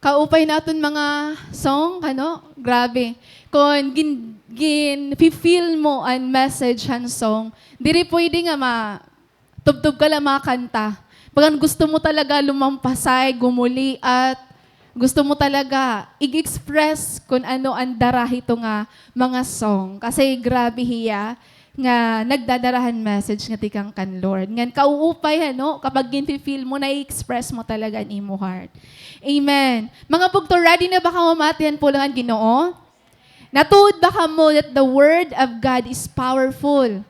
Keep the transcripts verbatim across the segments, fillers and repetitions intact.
Kaupay naton mga song, ano? Grabe. Kon gin-, gin-feel mo an message han song, diri pwede nga ma-, tubtob ka la makanta. Bagan gusto mo talaga lumampasay, gumuli, at gusto mo talaga ig-express kon ano an dara hito nga mga song. Kasi grabe hiya nga nagdadara han message nga tikang kan Lord. Ngan kauupay, ano, kapag ginfi-feel mo, nai-express mo talaga an imo heart. Amen. Mga bugto, ready na ba kamo mamati han pulong han Ginoo? Natuod ba kamo that the word of God is powerful?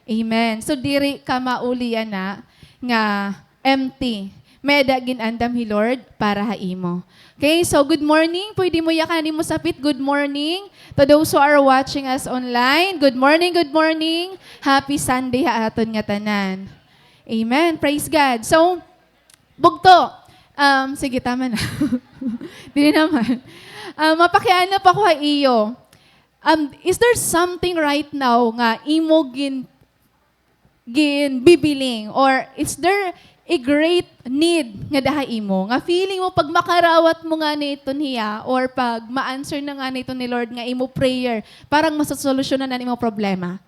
Amen. So, diri ka mauli yana nga empty. May-ada gin-andam hi Lord para ha imo. Okay, so good morning. Pwede mo yakan an imo sapit, good morning. To those who are watching us online, good morning, good morning. Happy Sunday ha aton ngatanan. Amen. Praise God. So, bugto. Um, sige, tama na. Dili naman. Um, mapakiana pa ko ha iyo. Um, is there something right now nga imo gin-, ginbibiling? Or is there a great need ngada ha imo? Nga feeling mo pag makarawat mo ngani iton hiya or pag ma-answer na ngani iton ni Lord nga imo prayer, parang masosolusyonan na an imo problema?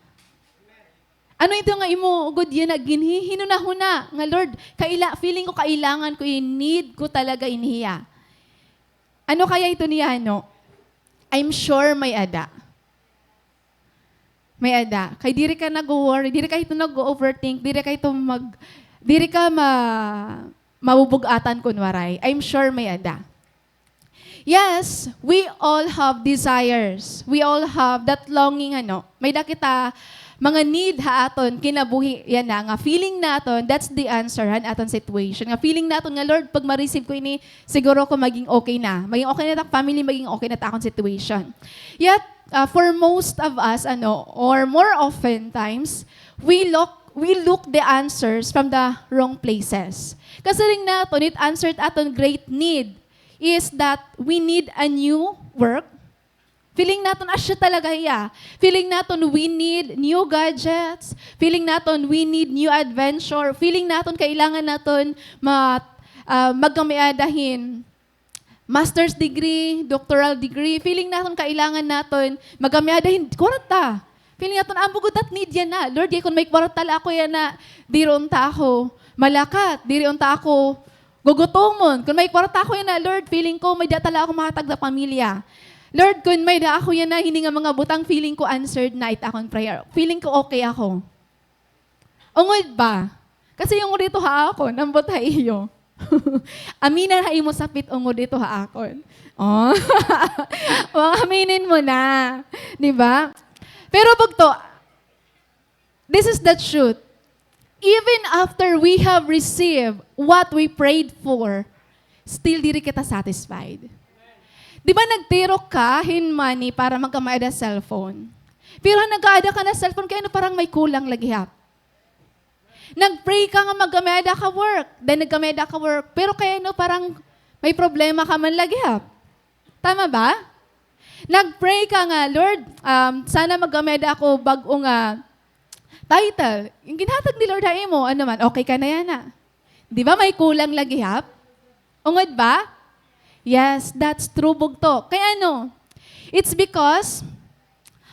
Ano ito nga imo gud yana ginhihinunahuna nga, "Lord, kaila-, feeling ko kailangan ko ini, need ko talaga ini hiya." Ano kaya ito niya, ano? I'm sure may-ada. May-ada. Kay diri ka nag-worry, diri ka ito nag-overthink, diri ka ito mag-, diri ka ma-, mabubug-atan kun waray. I'm sure may-ada. Yes, we all have desires. We all have that longing, ano. May-ada kita mga need ha aton kinabuhi yana nga feeling naton, that's the answer han aton situation. Nga feeling naton nga, "Lord, pag ma-receive ko ini, siguro ko maging okay na. Maging okay na it ak family, maging okay na it akon situation." Yet, uh, for most of us, ano, or more often times, we look, we look the answers from the wrong places. Kasiring naton, it answered aton great need is that we need a new work. Feeling naton asya talaga hiya. Feeling naton we need new gadgets. Feeling naton we need new adventure. Feeling naton kailangan naton ma-, ah, magkamay-ada hin master's degree, doctoral degree. Feeling naton kailangan naton magkamay-ada hin kwarta. Feeling naton, "Amo gud it ak need yana. Lord, kay kon may kwarta la ako yana, diri unta ako malakat, diri unta ako gugutomon. Kon may kwarta ako yana, Lord, feeling ko may-ada ta la ako mahatag ha pamilya. Lord, kon may-ada ako yana hini nga mga butang, feeling ko answered na it akon prayer. Feeling ko okay ako." Ungod ba? Kasi ungod ito ha akon, ambot ha iyo. Aminan ha imo sapit, ungod ito ha akon. Oh. Aminin mo na. Di ba? Pero bugto, this is the truth. Even after we have received what we prayed for, still diri kita satisfied. Di ba nagtirok ka hin money para magkamay-ada cellphone? Pero nagkaada ka na cellphone, kay ano parang may kulang la gihap? Nag-pray ka nga magkamay-ada ka work, then nagkamay-ada ka work, pero kay ano parang may problema ka man la gihap? Tama ba? Nag-pray ka nga, "Lord, um, sana magkamay-ada ako bag-o nga title." Yung ginhatag ni Lord ha imo, ano man, okay ka na yana. Di ba may kulang la gihap? Ungod ba? Yes, that's true, bugto. Kay ano? It's because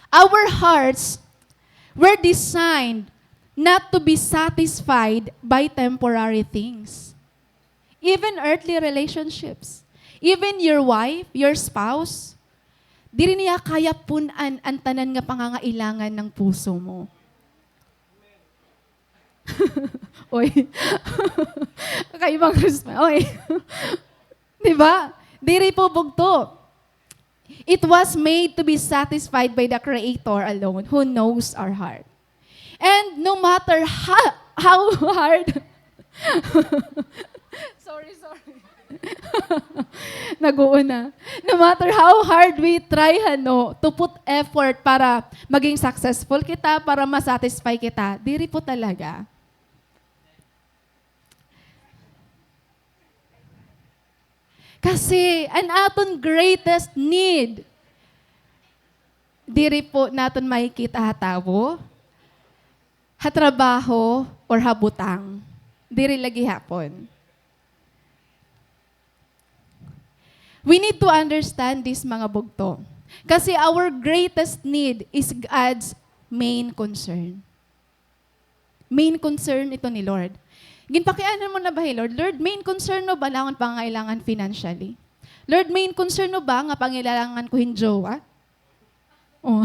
our hearts were designed not to be satisfied by temporary things. Even earthly relationships, even your wife, your spouse, diri niya kaya pun-an an tanan nga pangangailangan ng puso mo. Oy. Kakaibang response. Oy. Di ba? Diri po bugto. It was made to be satisfied by the Creator alone, who knows our heart. And no matter ha-, how hard, sorry, sorry. Nag-uuna. No matter how hard we try, ano, to put effort para maging successful kita, para ma-satisfy kita, diri po talaga. Kasi an aton greatest need, diri po naton makikita ha tawo, ha trabaho, or ha butang. Diri la gihapon. We need to understand this, mga bugto. Kasi our greatest need is God's main concern. Main concern ito ni Lord. Ginpakianan mo na ba hi Lord? Lord, main concern mo ba na akon pangangailangan financially? Lord, main concern mo ba nga pangangailangan ko hin jowa? Oh.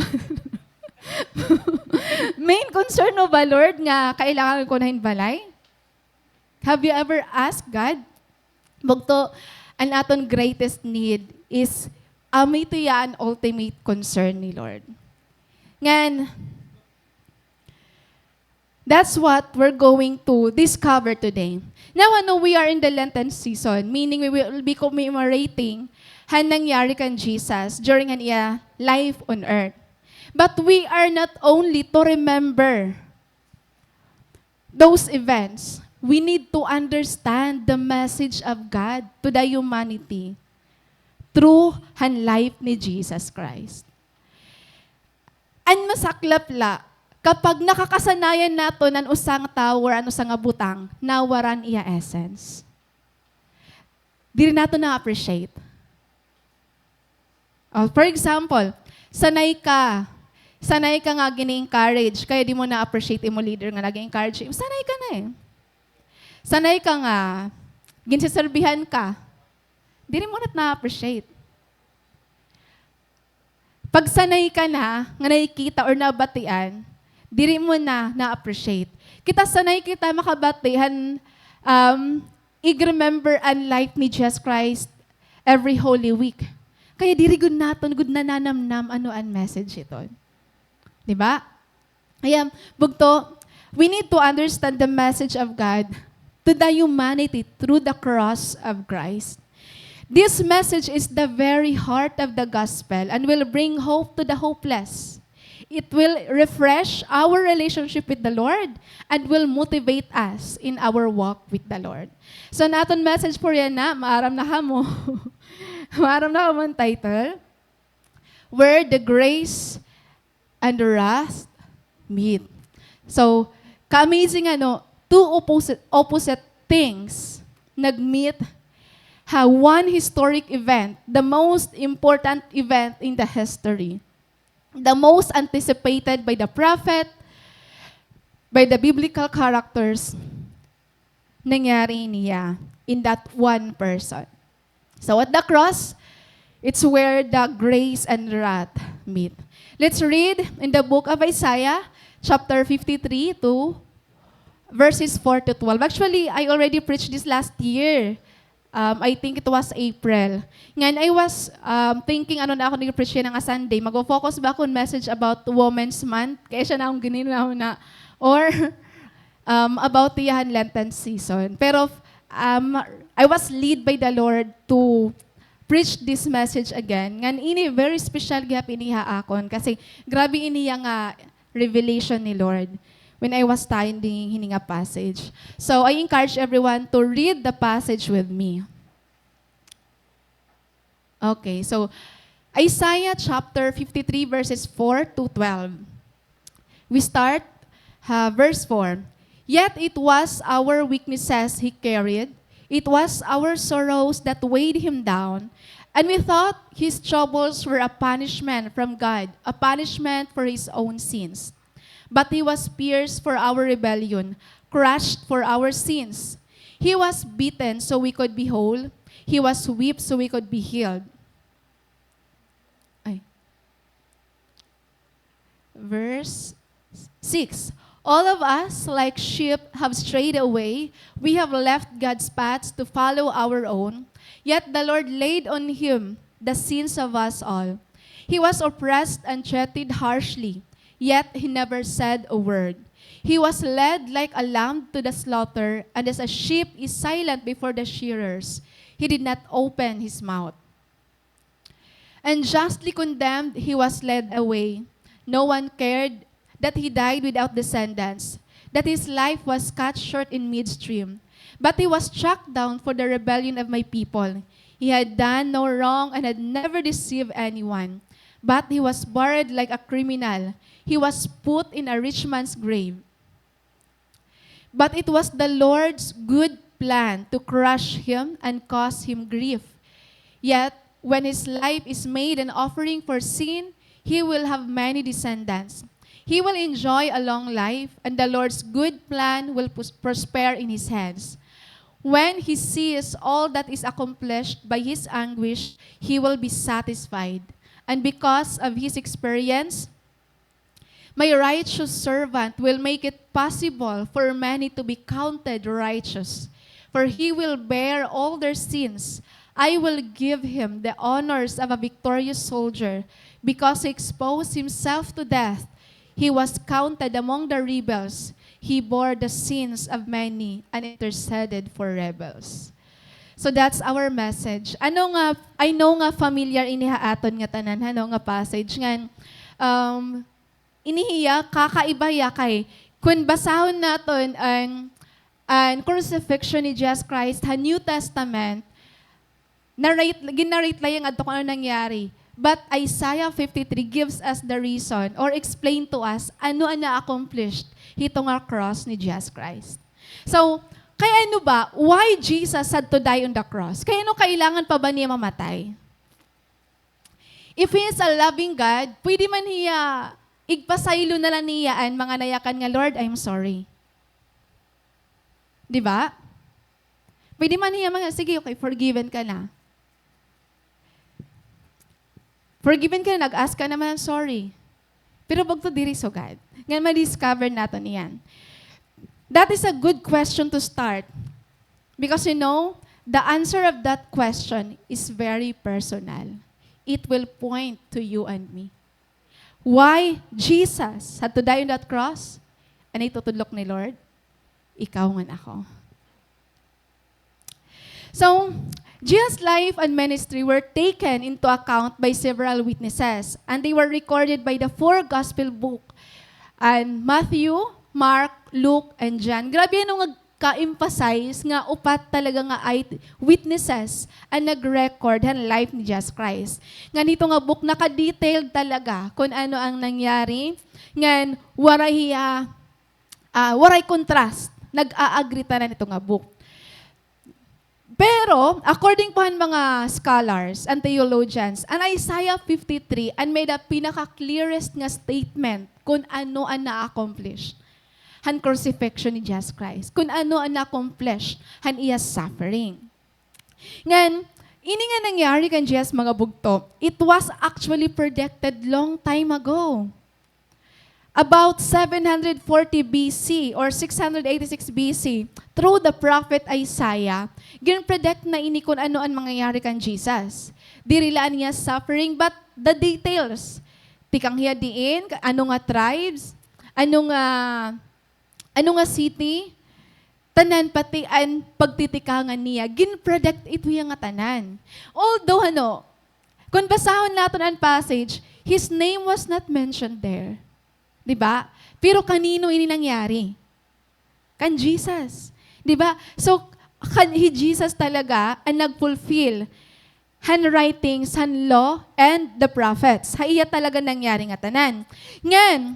Main concern mo ba, Lord, nga kailangan ko na hin balay? Have you ever asked God? Bugto, an aton greatest need is, amo ito ya an ultimate concern ni Lord. Ngan, that's what we're going to discover today. Now, ano, we are in the Lenten season, meaning we will be commemorating han nangyari kan Jesus during han iya life on earth. But we are not only to remember those events, we need to understand the message of God to the humanity through han life ni Jesus Christ. An masaklap la, kapag nakakasanayan naton an usa nga tawo or an usa nga butang, nawara an iya essence. Diri naton na-appreciate. Oh, for example, sanay ka, sanay ka nga gini-encourage, kaya di mo na-appreciate imo leader nga nag-encourage imo. Sanay ka na eh. Sanay ka nga, ginseserbihan ka, diri mo na na-appreciate. Pag sanay ka na nga nakikita or nabatian, diri mo na na-appreciate. Kita sanay kita makabati han, um, ig-remember an life ni Jesus Christ every Holy Week. Kaya diri gud naton gud nananamnam ano an message hiton. Di ba? Ayan, bugto, we need to understand the message of God to the humanity through the cross of Christ. This message is the very heart of the gospel and will bring hope to the hopeless. It will refresh our relationship with the Lord and will motivate us in our walk with the Lord. So, an aton message for yana, maaram na kamo. Maaram na kamo an title. Where the grace and the wrath meet. So, ka-amazing ano, two opposite, opposite things nag-meet ha one historic event, the most important event in the history, the most anticipated by the prophet, by the biblical characters. Nangyari niya in that one person. So at the cross, it's where the grace and wrath meet. Let's read in the book of Isaiah, chapter fifty-three to verses four to twelve. Actually, I already preached this last year. Um, I think it was April. Ngan I was, um, thinking, ano na ako nag-preach yana nga Sunday, magfo-focus ba ako on message about Women's Month? Kay siya na akon ginhinunahuna. Or, um, about tiyahan Lenten season. Pero, um, I was led by the Lord to preach this message again. Ngan ini very special gihap ini ha akon kasi grabe ini nga revelation ni Lord when I was studying hini nga passage. So, I encourage everyone to read the passage with me. Okay, so Isaiah chapter fifty-three, verses four to twelve. We start, uh, verse four. "Yet it was our weaknesses he carried. It was our sorrows that weighed him down. And we thought his troubles were a punishment from God, a punishment for his own sins. But he was pierced for our rebellion, crushed for our sins. He was beaten so we could be whole. He was whipped so we could be healed." Ay. Verse six. "All of us, like sheep, have strayed away. We have left God's paths to follow our own. Yet the Lord laid on him the sins of us all. He was oppressed and treated harshly, yet he never said a word. He was led like a lamb to the slaughter, and as a sheep is silent before the shearers, he did not open his mouth. And justly condemned, he was led away. No one cared that he died without descendants, that his life was cut short in midstream. But he was struck down for the rebellion of my people. He had done no wrong and had never deceived anyone. But he was buried like a criminal. He was put in a rich man's grave. But it was the Lord's good plan to crush him and cause him grief. Yet when his life is made an offering for sin, he will have many descendants. He will enjoy a long life, and the Lord's good plan will pros-, prosper in his hands. When he sees all that is accomplished by his anguish, he will be satisfied. And because of his experience, my righteous servant will make it possible for many to be counted righteous, for he will bear all their sins. I will give him the honors of a victorious soldier, because he exposed himself to death. He was counted among the rebels. He bore the sins of many and interceded for rebels. So that's our message. Ano nga, I know nga familiar ini ha aton nga tanan, ano, nga passage ngan, um, ini hiya, kakaiba hiya kay kun basahon naton an, an crucifixion ni Jesus Christ ha New Testament, narrate, gin-narrate la hiya ngadto kun ano nangyari. But Isaiah fifty-three gives us the reason or explain to us ano an na-accomplished hito nga cross ni Jesus Christ. So, kay ano ba, why Jesus had to die on the cross? Kay ano kailangan pa ba niya mamatay? If he is a loving God, pwede man hiya, igpasaylo na la niya an mga nayakan nga, "Lord, I'm sorry." Di ba? Pwede man hiya mga, "Sige, okay, forgiven ka na." Forgiven ka na, nag-ask ka naman ng sorry. Pero bugto diri sugad. Ngan ma-discover naton iyan. That is a good question to start. Because, you know, the answer of that question is very personal. It will point to you and me. Why Jesus had to die on that cross? Ano itutudlok ni Lord? Ikaw ngan ako. So, Jesus' life and ministry were taken into account by several witnesses, and they were recorded by the four gospel book, and Matthew, Mark, Luke, and John. Grabe, ano nga ka-emphasize nga upat talaga nga eye witnesses an nag-record han life ni Jesus Christ. Ngan hito nga book naka-detailed talaga kun ano an nangyari, ngan waray hiya, ah, waray contrast. Nag-a-agree tanan hito nga book. Pero, according pa han mga scholars and theologians, an Isaiah fifty-three an may-ada pinaka-clearest nga statement kun ano an na-accomplish han crucifixion ni Jesus Christ, kun ano an na-accomplish han iya suffering. Ngan, ini nga nangyari kan Jesus, mga bugto, it was actually predicted long time ago. About seven hundred forty B C or six hundred eighty-six B C, through the prophet Isaiah, gin-predict na ini kun ano an mangyayari kan Jesus. Diri la an iya suffering, but the details. Tikang hiya diin, ano nga tribes, ano nga, ano nga city, tanan pati an pagtitikangan niya, gin-predict ito hiya nga tanan. Although, ano, kun basahon naton an passage, his name was not mentioned there. Di ba? Pero kanino ini nangyari? Kan Jesus. Di ba? So, kan, hi Jesus talaga an nag-fulfill han writings, han law, and the prophets. Ha iya talaga nangyari nga tanan. Ngan,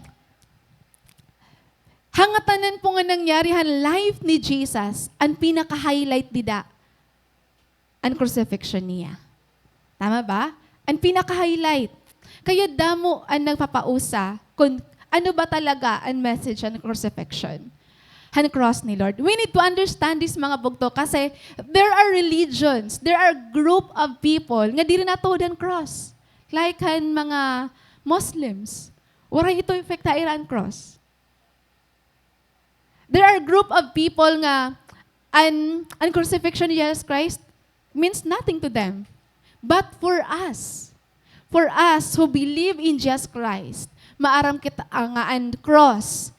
ha ngatanan po nga nangyari han life ni Jesus, an pinaka-highlight dida, an crucifixion niya. Tama ba? An pinaka-highlight. Kaya damo an nagpapausa kun ano ba talaga an message han crucifixion, han cross ni Lord. We need to understand this, mga bugto, kasi there are religions, there are group of people nga diri natuod han cross. Like han mga Muslims, waray ito effect ha ira an cross. There are group of people nga an, an crucifixion ni Jesus Christ means nothing to them. But for us, for us who believe in Jesus Christ, maaram kita nga an cross,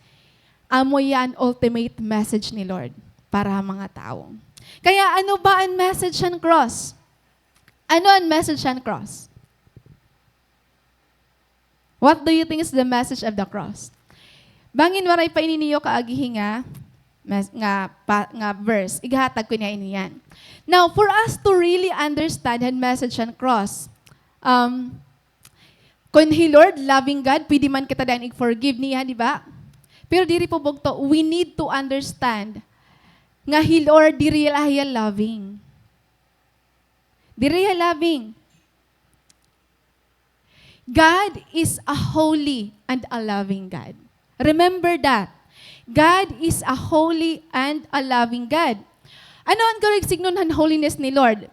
amo iya an ultimate message ni Lord para ha mga tawo. Kaya ano ba an message han cross? Ano an message han cross? What do you think is the message of the cross? Bangin waray pa ini niyo kaagihi nga mes-, nga pa-, nga verse, ighahatag ko niya ini yan. Now, for us to really understand han message han cross, um, kun hi Lord, loving God, pwede man kita dayon ig-forgive niya, di ba? Pero diri po bugto, we need to understand nga hi Lord, diri la hiya loving. Diri hiya loving. God is a holy and a loving God. Remember that. God is a holy and a loving God. Ano an karuyag sidngon han holiness ni Lord?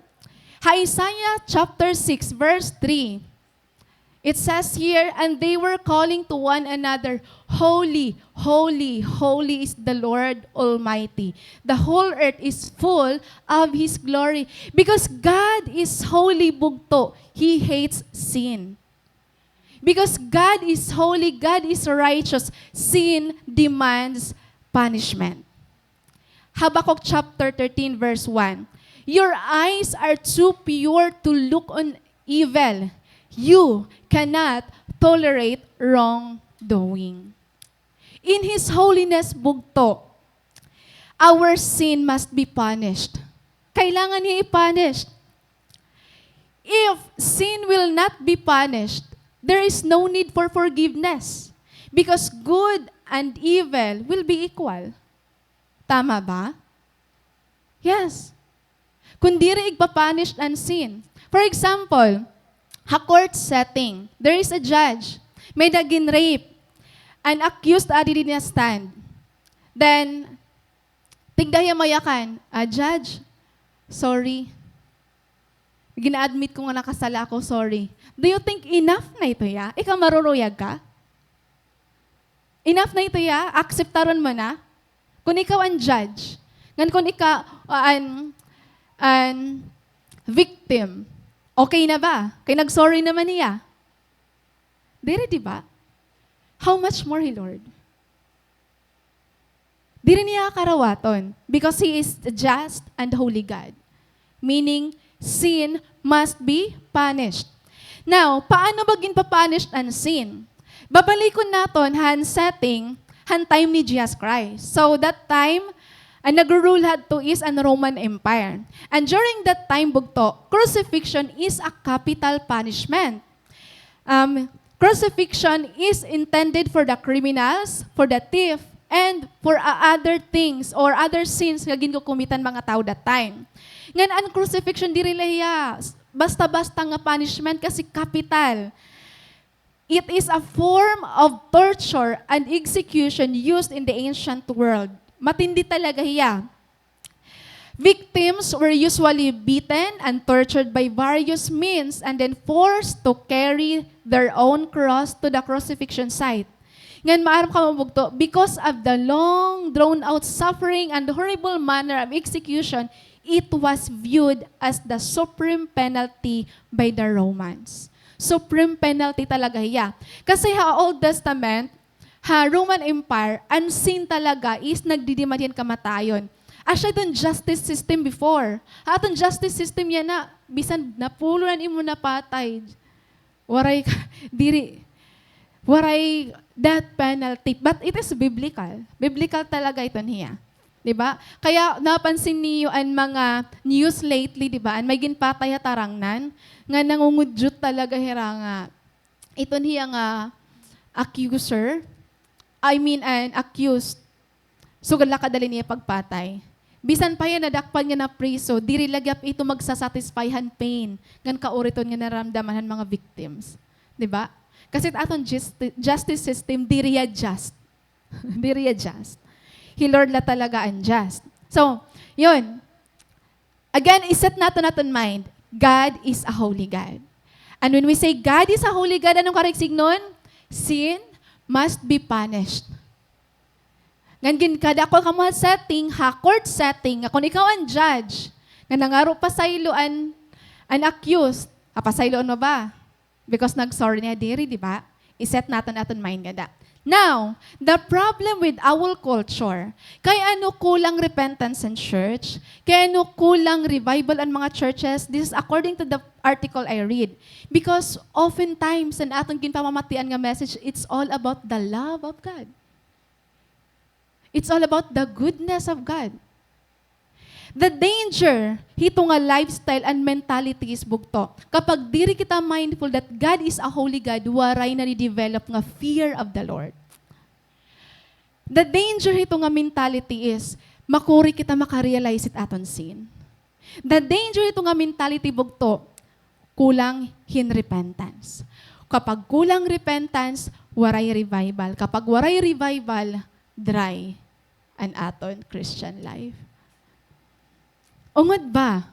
Ha Isaiah chapter six, verse three, it says here, "And they were calling to one another, 'Holy, holy, holy is the Lord Almighty. The whole earth is full of His glory.'" Because God is holy, bugto. He hates sin. Because God is holy, God is righteous, sin demands punishment. Habakkuk chapter thirteen, verse one, "Your eyes are too pure to look on evil. You cannot tolerate wrongdoing." In His holiness, bugto, our sin must be punished. Kailangan niya i-punish. If sin will not be punished, there is no need for forgiveness, because good and evil will be equal. Tama ba? Yes. Kung diri igpa-punish an sin. For example, ha court setting, there is a judge. May-ada gin-rape. An accused adi dinhi ha stand. Then, tigda hiya mayakan, "Ah, Judge, sorry. Gina-admit ko nga nakasala ako, sorry." Do you think enough na ito hiya? Ikaw, maruruyag ka? Enough na ito hiya? Akseptaron mo na? Kung ikaw an judge, ngan kung ikaw, ah, an, an victim, okay na ba? Kay nag-sorry naman hiya. Diri, di ba? How much more hi Lord? Diri niya karawaton, because He is the just and holy God. Meaning, sin must be punished. Now, paano ba ginpa-punish an sin? Babalikon naton han setting, han time ni Jesus Christ. So, that time, an nagru-rule hadto is an Roman Empire. And during that time, bugto, crucifixion is a capital punishment. Um, crucifixion is intended for the criminals, for the thief, and for, uh, other things or other sins nga ginkukumit han mga tawo that time. Ngan an crucifixion diri la hiya s-, basta-basta nga punishment, kasi kapital. It is a form of torture and execution used in the ancient world. Matindi talaga hiya. Victims were usually beaten and tortured by various means and then forced to carry their own cross to the crucifixion site. Ngan maaram kamo, bugto, because of the long, drawn-out suffering and horrible manner of execution, it was viewed as the supreme penalty by the Romans. Supreme penalty talaga hiya. Kasi ha Old Testament, ha Roman Empire, an sin talaga is nagdidemand hiya hin kamatayon. Asya iton justice system before. Ha aton justice system yana, bisan napulo na an imo napatay, waray ka, diri, waray death penalty. But it is biblical. Biblical talaga iton hiya. Di ba? Kaya napansin niyo an mga news lately, di ba? An may ginpatay ha Tarangnan, nga nangungudyot talaga hira nga iton hiya nga accuser, I mean, an accused, sugad la kadali niya pagpatay. Bisan pa hiya nadakpan nga napriso, diri la gihap ito magsa-satisfy han pain ngan kauriton nga naramdaman han mga victims. Di ba? Kasi it aton justi-, justice system, diri hiya just. Diri hiya just. Hi Lord la talaga an just. So, yun. Again, i-set naton aton mind, God is a holy God. And when we say God is a holy God, anong karuyag sidngon? Sin must be punished. Ngan ginkadako kamo ha setting, ha court setting, nga kon ikaw an judge, nga nangaro pasaylo an, an accused, ah, pasayloon mo ba? Because nag-sorry na, diri, di ba? I-set naton aton mind ngada. Now, the problem with our culture, kay ano kulang repentance in church? Kay ano kulang revival an mga churches? This is according to the article I read. Because oftentimes, an aton ginpamamatian nga message, it's all about the love of God. It's all about the goodness of God. The danger hito nga lifestyle and mentality is, bugto, kapag diri kita mindful that God is a holy God, waray nadidevelop nga fear of the Lord. The danger hito nga mentality is, makuri kita makarealize it aton sin. The danger hito nga mentality, bugto, kulang hin repentance. Kapag kulang repentance, waray revival. Kapag waray revival, dry an aton Christian life. Ungod ba?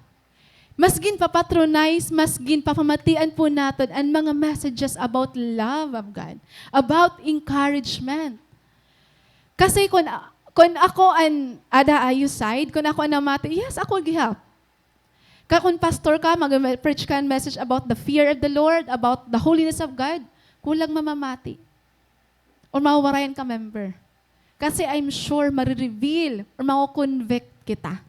Mas ginpapatronize, mas ginpapamatian po naton an mga messages about love of God, about encouragement. Kasi kun, kun ako an ada ha iyo side, kun ako an namati, yes, ako gihap. Kay kun pastor ka, mag-preach ka an message about the fear of the Lord, about the holiness of God, kulang mamamati. Or mawawarayan ka member. Kasi I'm sure marireveal or mako-convict kita.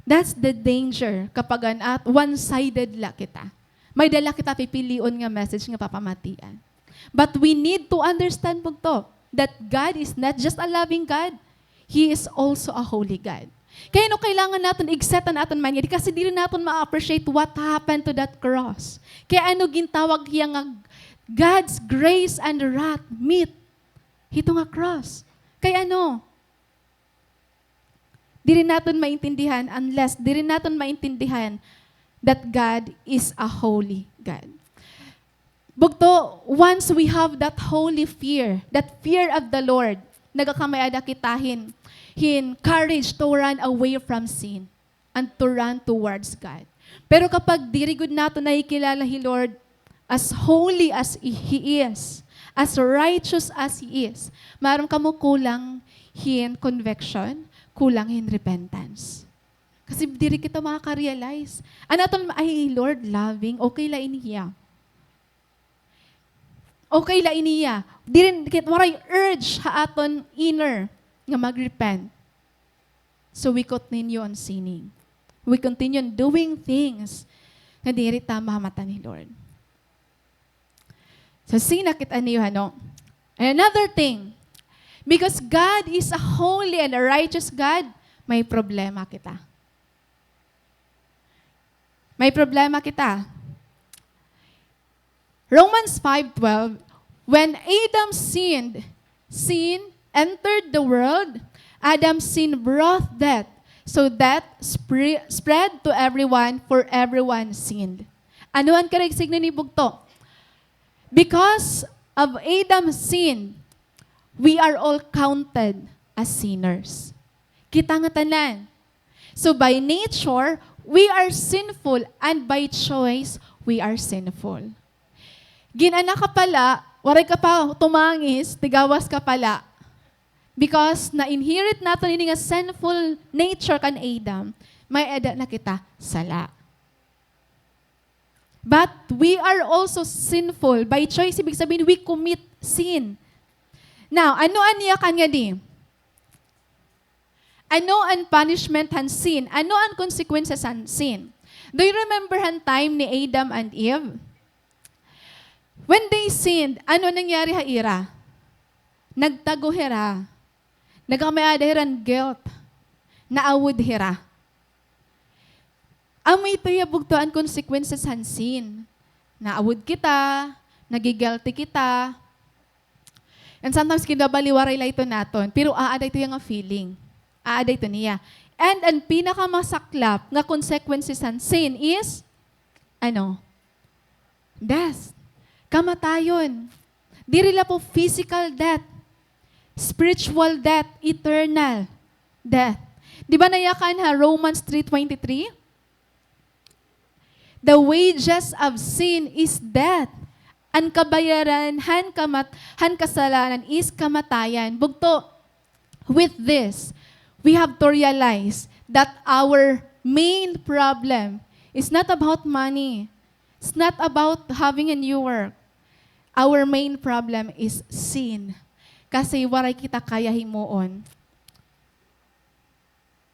That's the danger kapag an at one-sided la kita. May-ada la kita pipilion nga message nga papamatian. But we need to understand bugto that God is not just a loving God, He is also a holy God. Kay ano kailangan naton i-set an aton mind ngadi? Kasi diri naton ma-appreciate what happened to that cross. Kay ano gintawag hiya nga God's grace and wrath meet hito nga cross? Kay ano? Diri naton maintindihan unless diri naton maintindihan that God is a holy God. Bugto, once we have that holy fear, that fear of the Lord, nagakamay-ada kita hin, hin courage to run away from sin and to run towards God. Pero kapag diri gud naton nakikilala hi Lord as holy as He is, as righteous as He is, maaram kamo kulang hin conviction, kulang hin repentance. Kasi diri kita makaka-realize. An aton, ay, Lord, loving, okay la ini hiya. Okay la ini hiya. Diri kit-, waray urge ha aton inner nga mag-repent. So we continue on sinning. We continue on doing things nga diri tama ha mata ni Lord. So, sin, nakit-an niyo, ano? And another thing, because God is a holy and a righteous God, may problema kita. May problema kita. Romans five twelve, when Adam sinned, sin entered the world, Adam's sin brought death, so death spre-, spread to everyone, for everyone sinned. Ano an karuyag sign ni bugto? Because of Adam's sin, we are all counted as sinners. Kita ngatanan. So by nature, we are sinful, and by choice, we are sinful. Gin-anak ka pa la, waray ka pa tumangis, tigawas ka pa la. Because na-inherit naton ini nga sinful nature kan Adam, may-ada na kita sala. But we are also sinful by choice. Ibig sabihin, we commit sin. Now, ano an yakan ngadi? Ano an punishment han sin? Ano an consequences han sin? Do you remember han time ni Adam and Eve? When they sinned, ano nangyari ha ira? Nagtago hira. Nagkamay-ada hira hin guilt. Naawod hira. Amo ito hiya bugto an consequences han sin. Naawod kita, nagi-guilty kita. And sometimes, kinabaliwaray la ito naton. Pero aada ito hiya nga feeling. Aada ito niya. And an pinakamasaklap nga consequences han sin is, ano? Death. Kamatayon. Diri la po physical death. Spiritual death, eternal death. Di ba nayakan ha Romans three twenty-three? The wages of sin is death. An kabayaran han kamat-, han kasalanan is kamatayan. Bugto, with this, we have to realize that our main problem is not about money. It's not about having a new work. Our main problem is sin. Kasi waray kita kaya himuon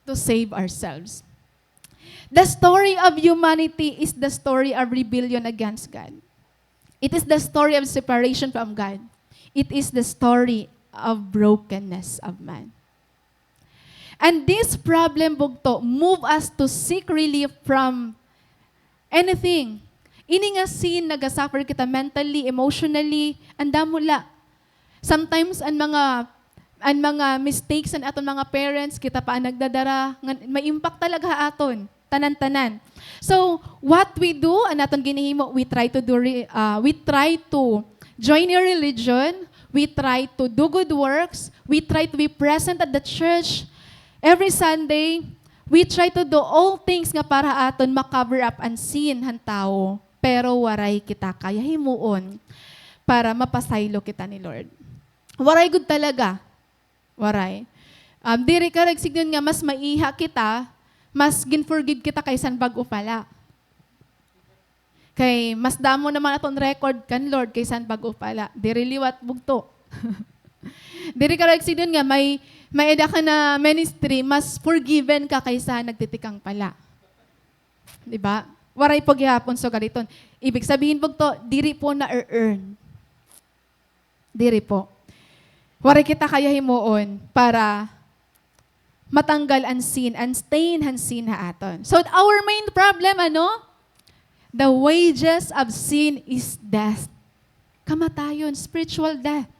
to save ourselves. The story of humanity is the story of rebellion against God. It is the story of separation from God. It is the story of brokenness of man. And this problem, bugto, move us to seek relief from anything. Ini nga sin, naga-suffer kita mentally, emotionally, an damo la. Sometimes, an mga, an mga mistakes an aton mga parents, kita pa an nagdadara, nga may impact talaga ha aton. Tanan-tanan. So, what we do, an aton ginhihimo, we try to do re-, ah, we try to join a religion, we try to do good works, we try to be present at the church every Sunday, we try to do all things nga para aton ma-cover up an sin han tawo. Pero waray kita kaya himuon para mapasaylo kita ni Lord. Waray gud talaga. Waray. Um, diri karuyag sidngon nga mas maiha kita, mas gin-forgive kita kaysa han bag-o pa la. Kay mas damo naman aton record kan Lord kaysa han bag-o pa la. Diri liwat, bugto. Diri karuyag sidngon nga may, may-ada ka na ministry, mas forgiven ka kaysa nagtitikang pa la. Di ba? Waray po gihapon sugad iton. Ibig sabihin, bugto, diri po na-earn. Diri po. Waray kita kaya himuon para matanggal an sin, an stain han sin ha aton. So, our main problem, ano? The wages of sin is death. Kamatayon, spiritual death.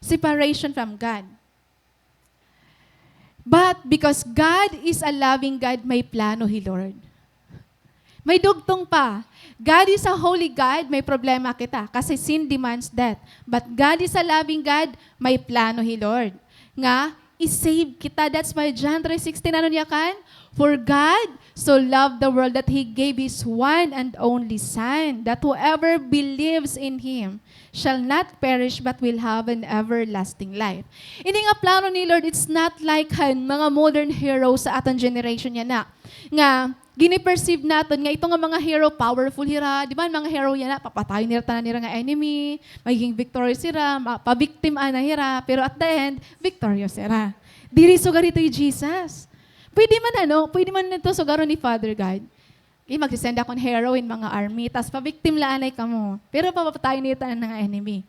Separation from God. But because God is a loving God, may plano hi Lord. May dugtong pa. God is a holy God, may problema kita kasi sin demands death. But God is a loving God, may plano hi Lord nga i-save kita. That's why John three sixteen, ano niya kan? "For God so loved the world that He gave His one and only Son, that whoever believes in Him shall not perish but will have an everlasting life." Ini nga plano ni Lord, it's not like han mga modern heroes sa aton generation yana, nga gini-perceive naton nga ito nga mga hero, powerful hira, di ba? An mga hero yana, papatayon nira tanan nira nga enemy, magiging victorious hira, ma-, pa-victim ana hira, pero at the end, victorious hira. Diri sugad ito hi Jesus. Pwede man, ano, pwede man ito sugaron ni Father God. Okay, magse-send ako hin hero hin mga army, tas pa-victim la anay kamo. Pero papatayon nira tanan nga enemy.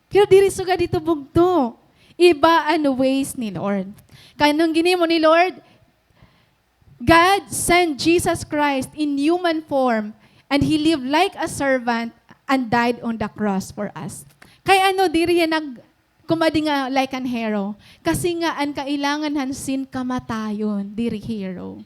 Pero diri sugad ito, bugto. Iba an ways ni Lord. Kay ano an ginhimo ni Lord? God sent Jesus Christ in human form, and He lived like a servant and died on the cross for us. Kay ano diri hiya nag-, kumadi nga like an hero? Kasi nga an kailangan han sin kamatayon, diri hero.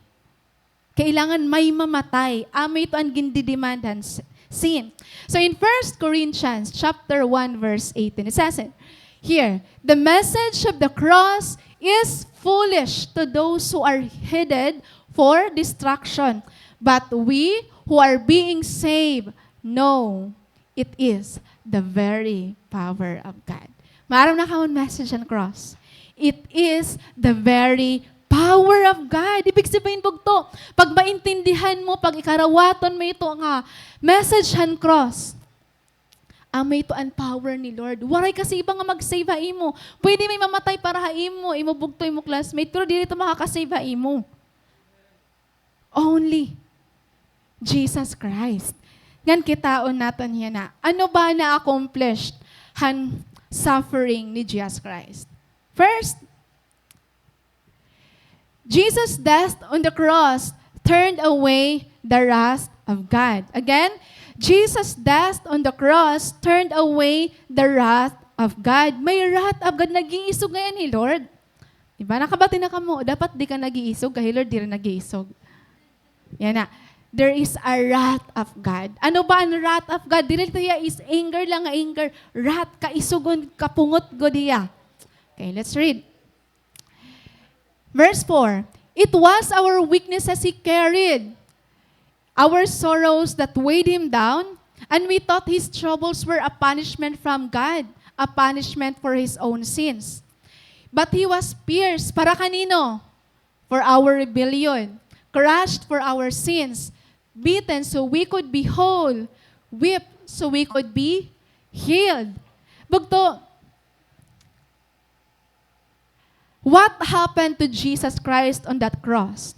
Kailangan may mamatay. Amo ito an gindidemand han s-, sin. So in First Corinthians chapter one, verse eighteen, it says it here, "The message of the cross is foolish to those who are headed for destruction, but we who are being saved know it is the very power of God." Maaram na kamo an message han cross? It is the very power of God. Ibig sabihin, bugto, pag maintindihan mo, pag ikarawaton mo ito nga message han cross, amo ito an power ni Lord. Waray kasi iba nga mag-save ha imo. Pwede may mamatay para ha imo, imo bugto, imo classmate, pero diri ito makaka-save ha imo. Only Jesus Christ. Ngan kitaon naton yana. Ano ba na-accomplished han suffering ni Jesus Christ? First, Jesus' death on the cross turned away the wrath of God. Again, Jesus' death on the cross turned away the wrath of God. May wrath of God. Nag-iisog ngayon hi Lord. Di ba? Nakabati na kamo, dapat di ka nag-iisog, kay hi Lord diri nag-iisog. Yana. There is a wrath of God. Ano ba an wrath of God? Diri ito hiya is anger la nga anger. Wrath, kaisugon, kapungot gud hiya. Okay, let's read. Verse four, "It was our weaknesses He carried, our sorrows that weighed Him down, and we thought His troubles were a punishment from God, a punishment for His own sins. But He was pierced," para kanino? "For our rebellion, crushed for our sins, beaten so we could be whole, whipped so we could be healed." Bugto, what happened to Jesus Christ on that cross?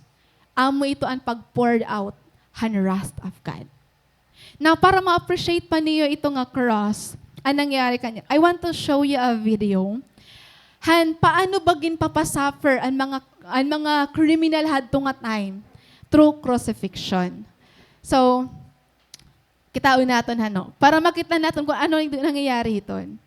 Amo ito an pag-poured out han wrath of God. Now, para ma-appreciate pa niyo ito nga cross, an nangyari kaniya, I want to show you a video han paano ba ginpapasuffer an mga, an mga kriminal hadto nga time through crucifixion. So, kitaon naton, hano, para makita naton kon ano an nangyayari hiton.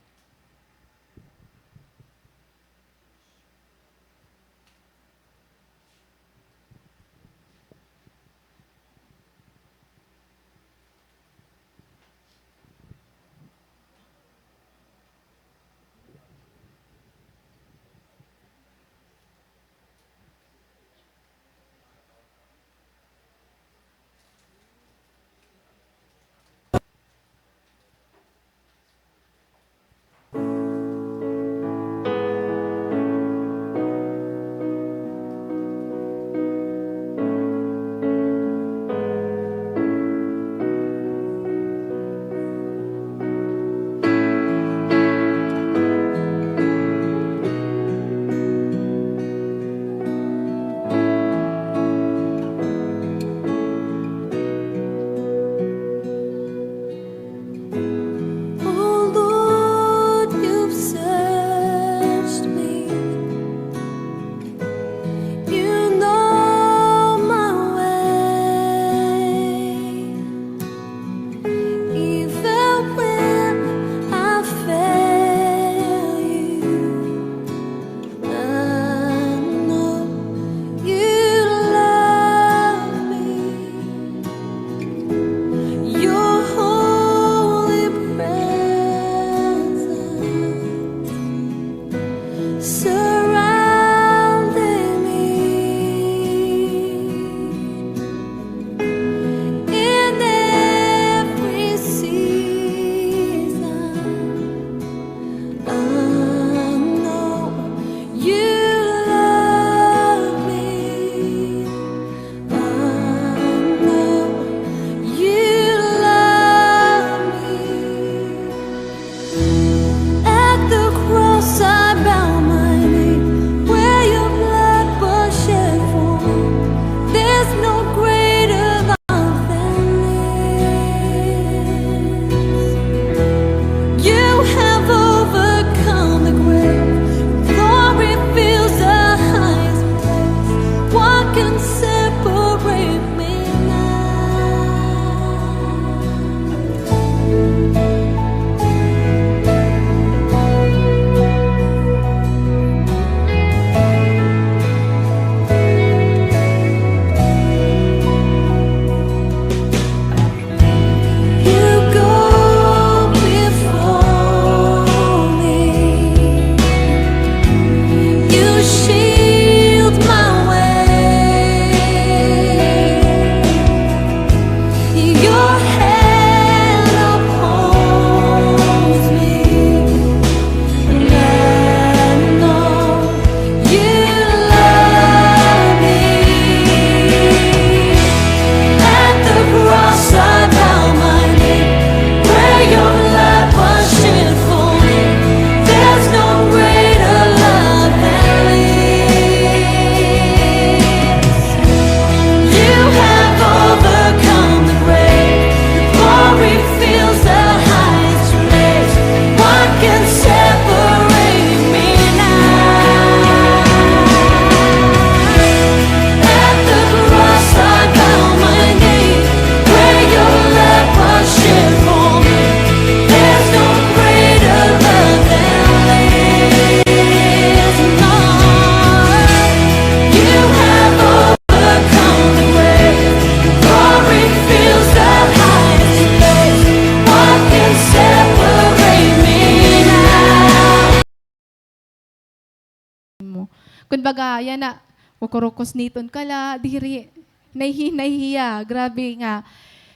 Kumbaga, yana, kukurukos niton ka la, diri. Nahihinay hiya, grabe nga.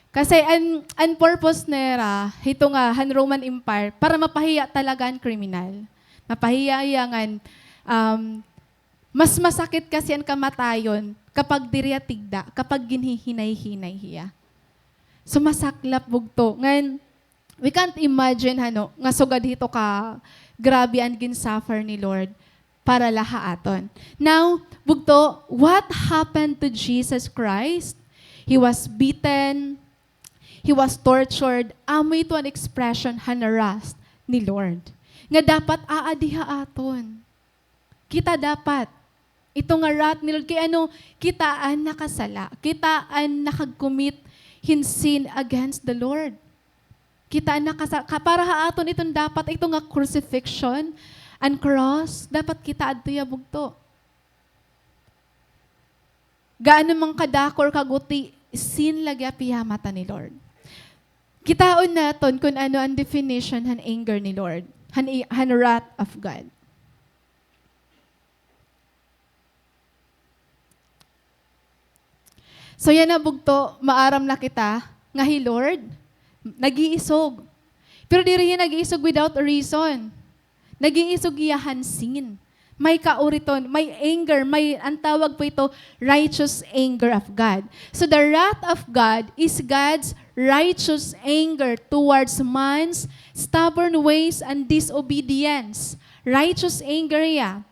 Kasi an, an purpose nira, hito nga, han Roman Empire, para mapahiya talaga an kriminal. Mapahiya hiya ngan, um, mas masakit kasi an kamatayon kapag diri hiya tigda, kapag ginhihinay-hinay hiya. So, masaklap bugto. Ngan, we can't imagine, hano, nga sugad hito ka grabe an gin-suffer ni Lord para la ha aton. Now, bugto, what happened to Jesus Christ? He was beaten, he was tortured. Amo ito an expression han wrath ni Lord. Nga dapat aadi ha aton. Kita dapat. Ito nga wrath ni Lord. Kay ano, kita an nakasala. Kita an nakakommit hin sin against the Lord. Kita an nakasala. Ka-, para ha aton iton dapat, ito nga crucifixion, an cross, dapat kita adto hiya bugto. Gaano man kadako or kaguti, sin la gihap hiya ha mata ni Lord. Kitaon naton kun ano an definition han anger ni Lord, han i-, han wrath of God. So, yana bugto, maaram na kita nga hi Lord, nag-iisog. Pero diri hiya nag-iisog without a reason. Nag-iisog hiya han sin. May kauriton, may anger, may, an tawag po ito, righteous anger of God. So, the wrath of God is God's righteous anger towards man's stubborn ways and disobedience. Righteous anger hiya.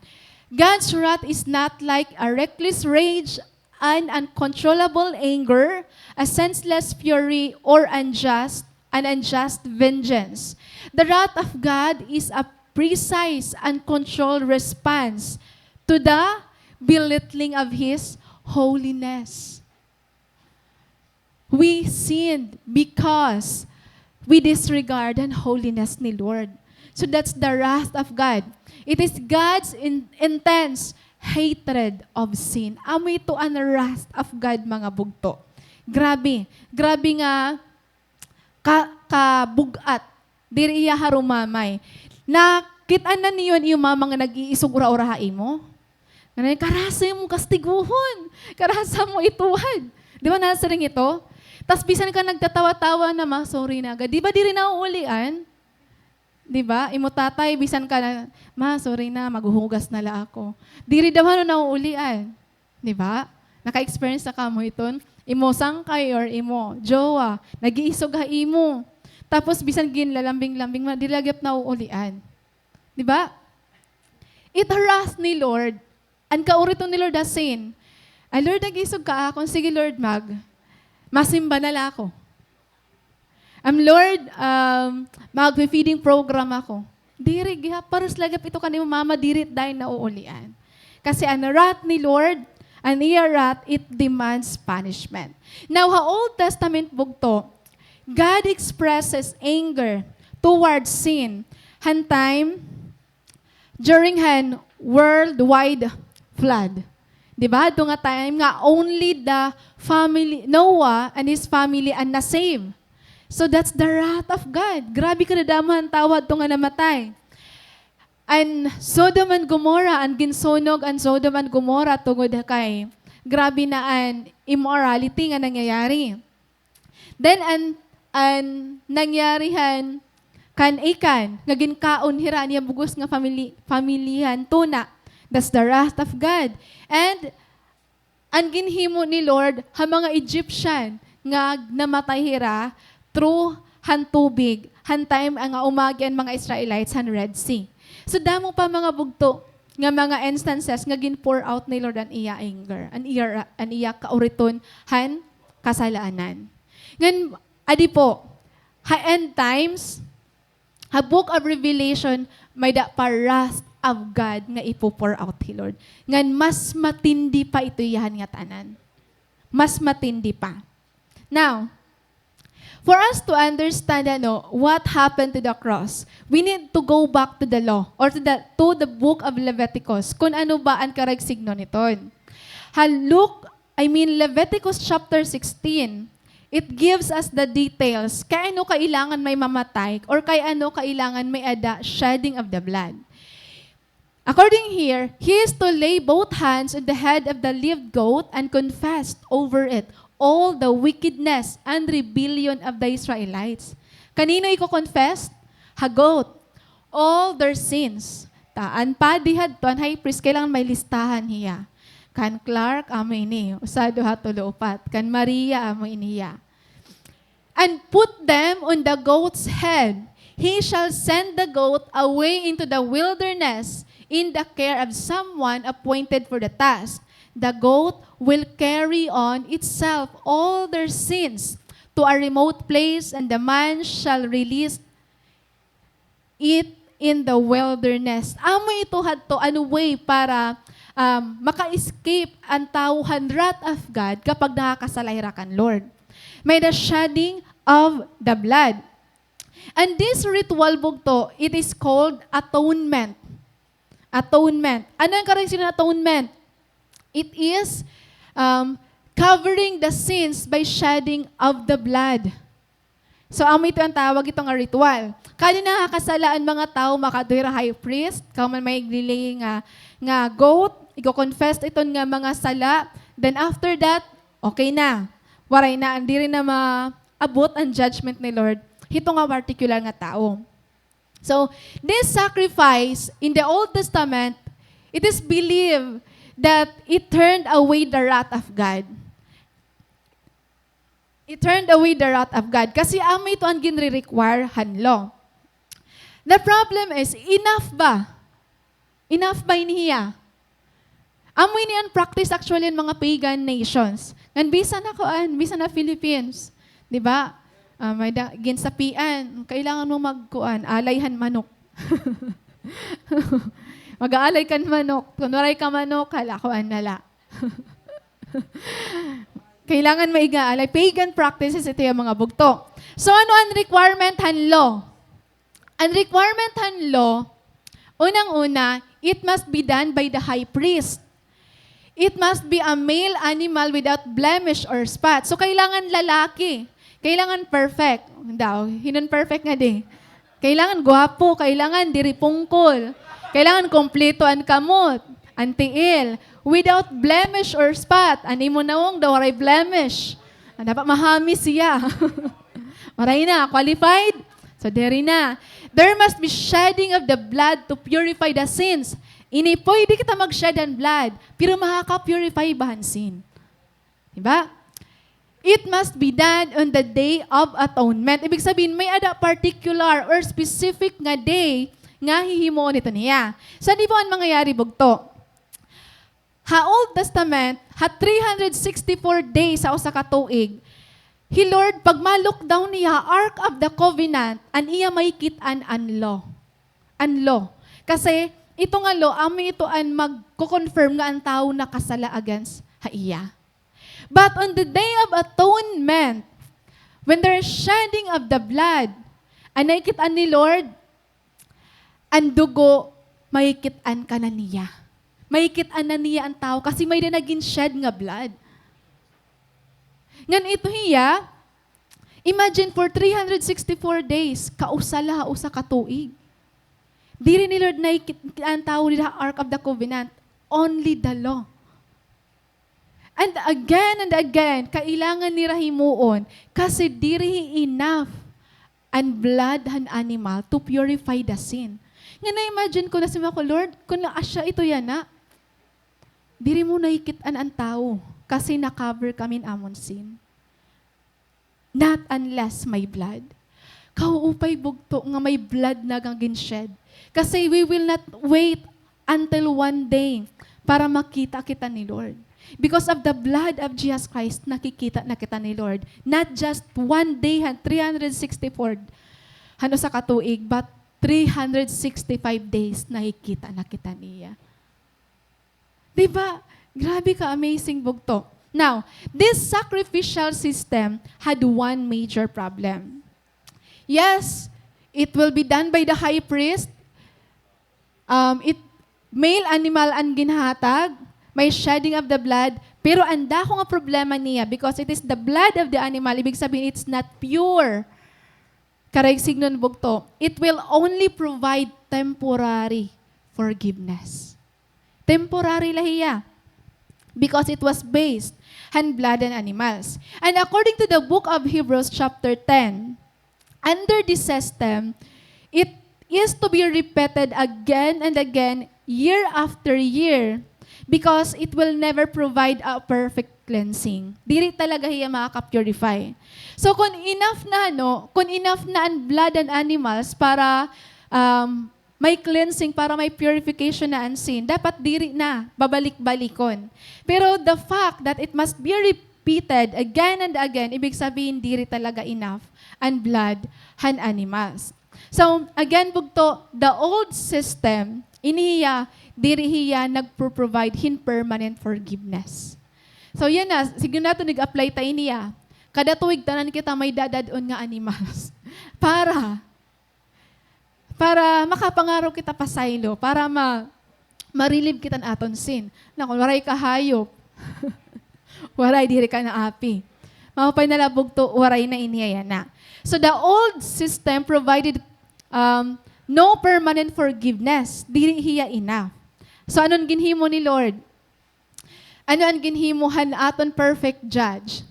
God's wrath is not like a reckless rage, an uncontrollable anger, a senseless fury, or unjust, an unjust vengeance. The wrath of God is a precise and controlled response to the belittling of His holiness. We sinned because we disregard an holiness ni Lord. So that's the wrath of God. It is God's in-, intense hatred of sin. Amo ito an wrath of God, mga bugto. Grabe. Grabe nga ka-, kabug-at. Diri hiya harumamay. Nakit-an na niyo an iyo mama nga nag-iisog ura-ura ha imo? Nganay, karasa mo kastiguhon. Karasa mo ituwad. Di ba, nasiring ito? Tas bisan ka nagtatawa-tawa na, "Ma, sorry na." Di ba diri nauulian? Di ba? Imo tatay, bisan ka na, "Ma, sorry na, maghuhugas na la ako." Diri daw hano nauulian. Di ba? Naka-experience na kamo iton? Imo sangkay or imo jowa, nag-iisog ha imo. Tapos, bisan ginlalambing-lambing man, diri la gihap nauulian. Di ba? It harass ni Lord. An kauriton ni Lord ha sin. Ay, Lord, nag-isog ka akon. Sige, Lord, mag-, masimba na la ako. Am, Lord, um, magfe-feeding program ako. Diri gihap, pares la gihap ito kan imo mama, diri dayon nauulian. Kasi an wrath ni Lord, an iya wrath, it demands punishment. Now, ha Old Testament bugto, God expresses anger towards sin han time during han worldwide flood. Di ba? Adto nga time nga only the family, Noah and his family an na-save. So that's the wrath of God. Grabe kadadamo han tawo adto nga namatay. An Sodom and Gomorrah, an ginsunog an Sodom and Gomorrah tungod ha kay grabe na an immorality nga nangyayari. Then an, an nangyari han kan Achan, nga ginkaon hira an iya bug-os nga family, family han tuna. That's the wrath of God. And an ginhimo ni Lord ha mga Egyptian nga namatay hira through han tubig, han time nga umagi an mga Israelites han Red Sea. So, damo pa mga bugto nga mga instances nga gin-pour out ni Lord an iya anger, an iya ra-, an iya kauriton han kasal-anan. Ngan, adi po, ha end times, ha Book of Revelation, may-ada pa wrath of God nga ipo-pour out hi Lord. Ngan mas matindi pa ito iya han ngatanan. Mas matindi pa. Now, for us to understand, ano, what happened to the cross, we need to go back to the law or to the, to the book of Leviticus, kun ano ba an karuyag signo niton. Ha Luke, I mean, Leviticus chapter sixteen, it gives us the details kay ano kailangan may mamatay or kay ano kailangan may-ada shedding of the blood. According here, he is to lay both hands on the head of the live goat and confess over it all the wickedness and rebellion of the Israelites. Kanino iko-confess? Ha goat. All their sins. Ta, an padi hadto, an high priest, kailangan may listahan hiya. Kan clerk, amo ini. Usa, duha, tulo, upat. Kan Maria, amo ini hiya. And put them on the goat's head. He shall send the goat away into the wilderness in the care of someone appointed for the task. The goat will carry on itself all their sins to a remote place, and the man shall release it in the wilderness. Amo ito hadto an way para, um, maka-escape an tawo han wrath of God kapag nakakasala hira kan Lord. May the shedding of the blood. And this ritual, bugto, it is called atonement. Atonement. Ano an karuyag siring han atonement? It is, um, covering the sins by shedding of the blood. So, amo ito an tawag ito nga ritual. Kada nakakasala an mga tawo, makaadto hira ha high priest, kahuman may iglilay nga, nga goat, iko-confess iton nga mga sala. Then after that, okay na. Waray na, diri na maabot an judgment ni Lord hito nga particular nga tawo. So, this sacrifice in the Old Testament, it is believed that it turned away the wrath of God. It turned away the wrath of God. Kasi amo ito an ginre-require han law. The problem is, enough ba? Enough ba ini hiya? Amo ini an practice actually han mga pagan nations. Ngan bisan ha kuan, bisan ha Philippines. Di ba? Ah, may da, ginsapian, kailangan mo magkuan, alay han manok. Mag-aalay kan manok. Kun waray ka manok, hala, kuan na la. Kailangan may ig-aalay. Pagan practices ito hiya, mga bugto. So, ano an requirement han law? An requirement han law, unang-una, it must be done by the high priest. It must be a male animal without blemish or spot. So, kailangan lalaki. Kailangan perfect. Daw, hin-o an perfect ngadi? Kailangan gwapo, kailangan diri pungkol. Kailangan kompleto an kamot, an tiil. Without blemish or spot. An imo nawong daw waray blemish. Ah, dapat mahamis hiya. Waray na, qualified? So, diri na. There must be shedding of the blood to purify the sins. Ini pwede kita mag-shed han blood, pero makaka-purify ba han sin? Di ba? It must be done on the Day of Atonement. Ibig sabihin, may-ada particular or specific nga day nga hihimuon ito niya. San-o ba an mangyayari, bugto? Ha Old Testament, ha three hundred sixty-four days ha usa ka tuig, hi Lord, pag ma-look down niya ha Ark of the Covenant, an iya makikit-an an law. An law. Kasi, ito nga law, amo ito an magko-confirm nga an tawo nakasala against ha iya. But on the Day of Atonement, when there is shedding of the blood, an nakikit-an ni Lord, an dugo, makikit-an ka na niya. Makikit-an na niya an tawo kasi may-ada na gin-shed nga blood. Ngan ito hiya, imagine for three hundred sixty-four days, kausa la ha usa ka tuig. Diri ni Lord nakikit-an an tawo dida ha Ark of the Covenant, only the law. And again and again, kailangan nira himuon kasi diri enough an blood han animal to purify the sin. Nga na-imagine ko na si Mako, Lord, kun asya ito yana, diri mo nakikit-an an tawo kasi na-cover kami han amon sin. Not unless may blood. Kaupay bugto nga may blood na nga gin-shed. Kasi we will not wait until one day para makita kita ni Lord. Because of the blood of Jesus Christ, nakikita na kita ni Lord. Not just one day, han three hundred sixty-four, han usa ka tuig, but three hundred sixty-five days, nakikita na kita niya. Di ba? Grabe ka amazing, bugto. Now, this sacrificial system had one major problem. Yes, it will be done by the high priest. Um, it, male animal an ginhahatag, may shedding of the blood, pero an dako nga problema niya, because it is the blood of the animal, ibig sabihin, it's not pure. Karuyag sidngon, bugto, it will only provide temporary forgiveness. Temporary la hiya. Because it was based han blood han animals. And according to the book of Hebrews chapter ten, under this system, it is to be repeated again and again, year after year, because it will never provide a perfect cleansing. Diri talaga hiya makaka-purify. So, kung enough na, ano, kung enough na an blood han animals para, um, may cleansing, para may purification na an sin, dapat diri na babalik-balikon. Pero the fact that it must be repeated again and again, ibig sabihin, diri talaga enough an blood han animals. So, again, bugto, the old system, ini hiya, diri hiya nagpo-provide hin permanent forgiveness. So, yana, sige naton ig-apply ta ini, ah. Kada tuig, tanan kita may dadad-on nga animals. Para para makapangaro kita pasaylo, para ma-, ma-relieve kita han aton sin. Na, kon waray ka hayop, waray, diri ka na api. Maupay na la bugto, waray na ini yana. So, the old system provided, um, no permanent forgiveness. Diri hiya enough. So, ano an ginhimo ni Lord? Ano an ginhimo han aton perfect judge?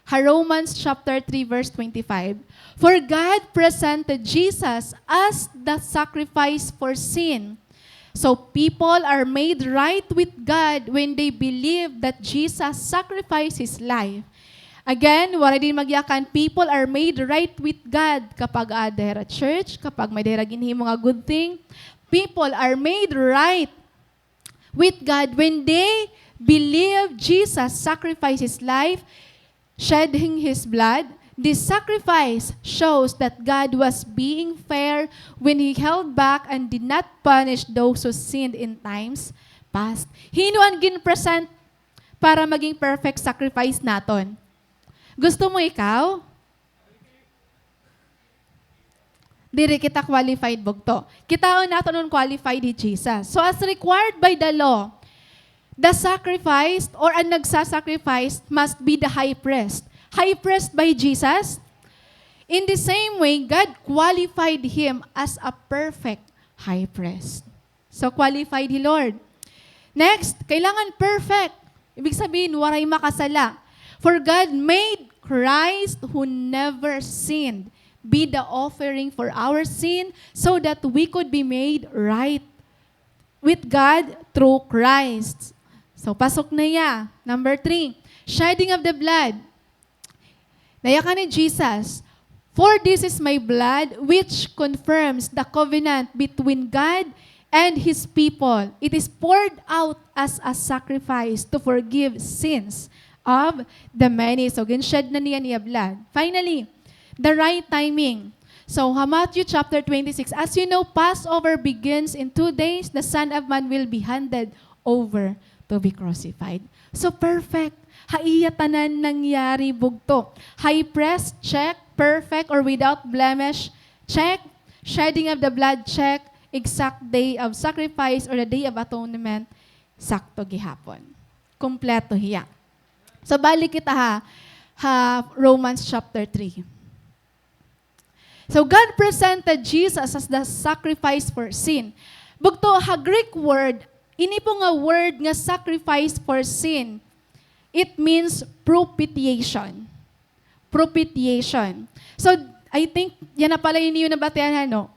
Ha Romans chapter three, verse twenty-five, "For God presented Jesus as the sacrifice for sin." So people are made right with God when they believe that Jesus sacrificed his life. Again, waray din magyakan, people are made right with God kapag aada hira church, kapag may-ada hira ginhimo nga good thing. People are made right with God when they believe Jesus sacrificed his life, shedding his blood. This sacrifice shows that God was being fair when he held back and did not punish those who sinned in times past. Hin-o an gin-present para maging perfect sacrifice naton? Gusto mo ikaw? Diri kita qualified, bugto. Kitaon naton kon qualified hi Jesus. So, as required by the law, the sacrifice or an nagsasacrifice must be the high priest. High priest ba hi Jesus? In the same way, God qualified him as a perfect high priest. So, qualified hi Lord. Next, kailangan perfect. Ibig sabihin, waray makasala. "For God made Christ who never sinned be the offering for our sin so that we could be made right with God through Christ." So, pasok na hiya. Number three, shedding of the blood. Nayakan ni Jesus, "For this is my blood, which confirms the covenant between God and his people. It is poured out as a sacrifice to forgive sins of the many." So, gin-shed na niya an iya blood. Finally, the right timing. So, ha Matthew chapter twenty-six, "As you know, Passover begins in two days. The Son of Man will be handed over to be crucified." So, perfect. Ha iya tanan nangyari, bugto. High priest, check. Perfect or without blemish, check. Shedding of the blood, check. Exact day of sacrifice or the day of atonement, sakto gihapon. Kompleto hiya. So, balik kita ha, ha Romans chapter three. So, God presented Jesus as the sacrifice for sin. Bugto, ha Greek word, ini po nga word nga sacrifice for sin, it means propitiation. Propitiation. So, I think, yana pala an iyo nabatian, ano?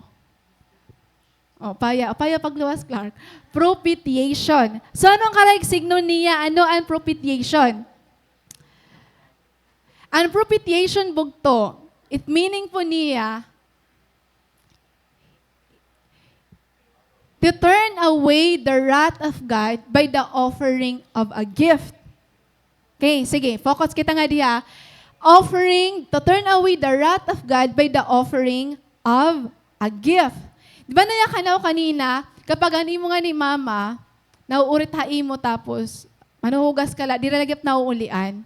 O, paya, paya pagluwas, Clark. Propitiation. So, ano an karaig signo niya? Ano an propitiation? An propitiation, bugto, it meaning po niya, to turn away the wrath of God by the offering of a gift. Okay, sige, focus kita ngadi ha. Offering, to turn away the wrath of God by the offering of a gift. Di ba nayakan ako kanina, kapag an imo ngani mama, nauurit ha imo tapos manuhugas ka la, diri la gihap nauulian.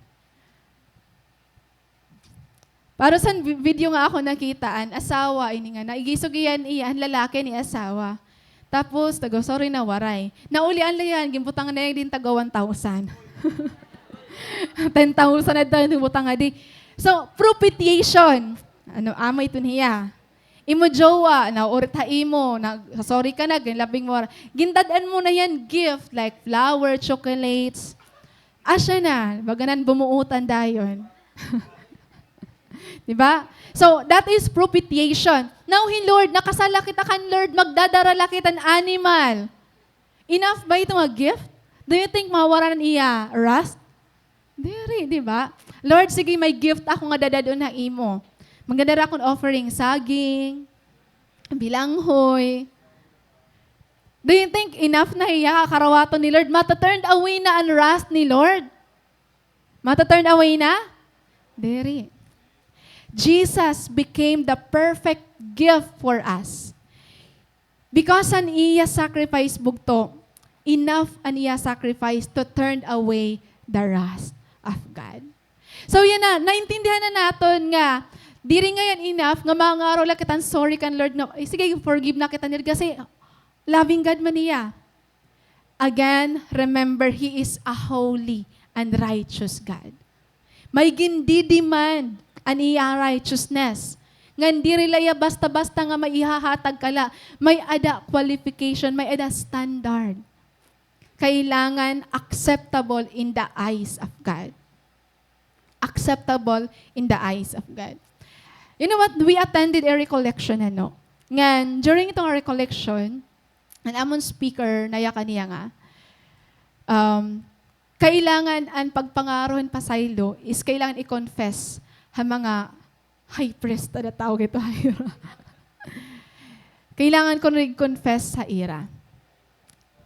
Pareho san vi-, video nga ako nakita, an asawa, ini nga, naigisog hiya an iya, an lalaki an iya asawa. Tapos, taga, sorry na, waray. Naulian la hiya, ginbutangan na hiya hin taga one thousand. Ten thousand na daw an ginbutang ngadi. So, propitiation. Ano, amo iton hiya. Imo jowa, nauurit ha imo, nag-sorry ka na, ginlabing mo. Gindad-an mo na hiya hin gift, like flower, chocolates. Asya na, baga nan bumuutan dayon. Di ba? So, that is propitiation. Now, hi Lord, nakasala kita kan Lord, magdadara la kita hin animal. Enough ba ito nga gift? Do you think mawara an iya wrath? Diri, di ba? Lord, sige, may gift ako nga dadad-on ha imo. Magdadara ako hin offering, saging, bilanghoy. Do you think enough na hiya, karawaton ni Lord? Mata-turn away na an wrath ni Lord? Mata-turn away na? Diri. Jesus became the perfect gift for us. Because an iya sacrifice, bugto, enough an iya sacrifice to turn away the wrath of God. So, yana, naintindihan na naton nga diri ngay-an enough nga mangaro la kita hin sorry kan Lord nga, "Ay, sige, forgive na kita ni Lord," kasi loving God man hiya. Again, remember, He is a holy and righteous God. May gindidemand an iya righteousness. Ngan diri la iya basta-basta nga maihahatag ka la. May-ada qualification, may-ada standard. Kailangan acceptable in the eyes of God. Acceptable in the eyes of God. You know what? We attended a recollection, ano? Ngan, during itong recollection, an amon speaker, nayakan niya nga, um, kailangan an pagpangaro hin pasaylo is kailangan i-confess ha mga high priest, ada tawag ito ha ira. Kailangan ko rin confess ha ira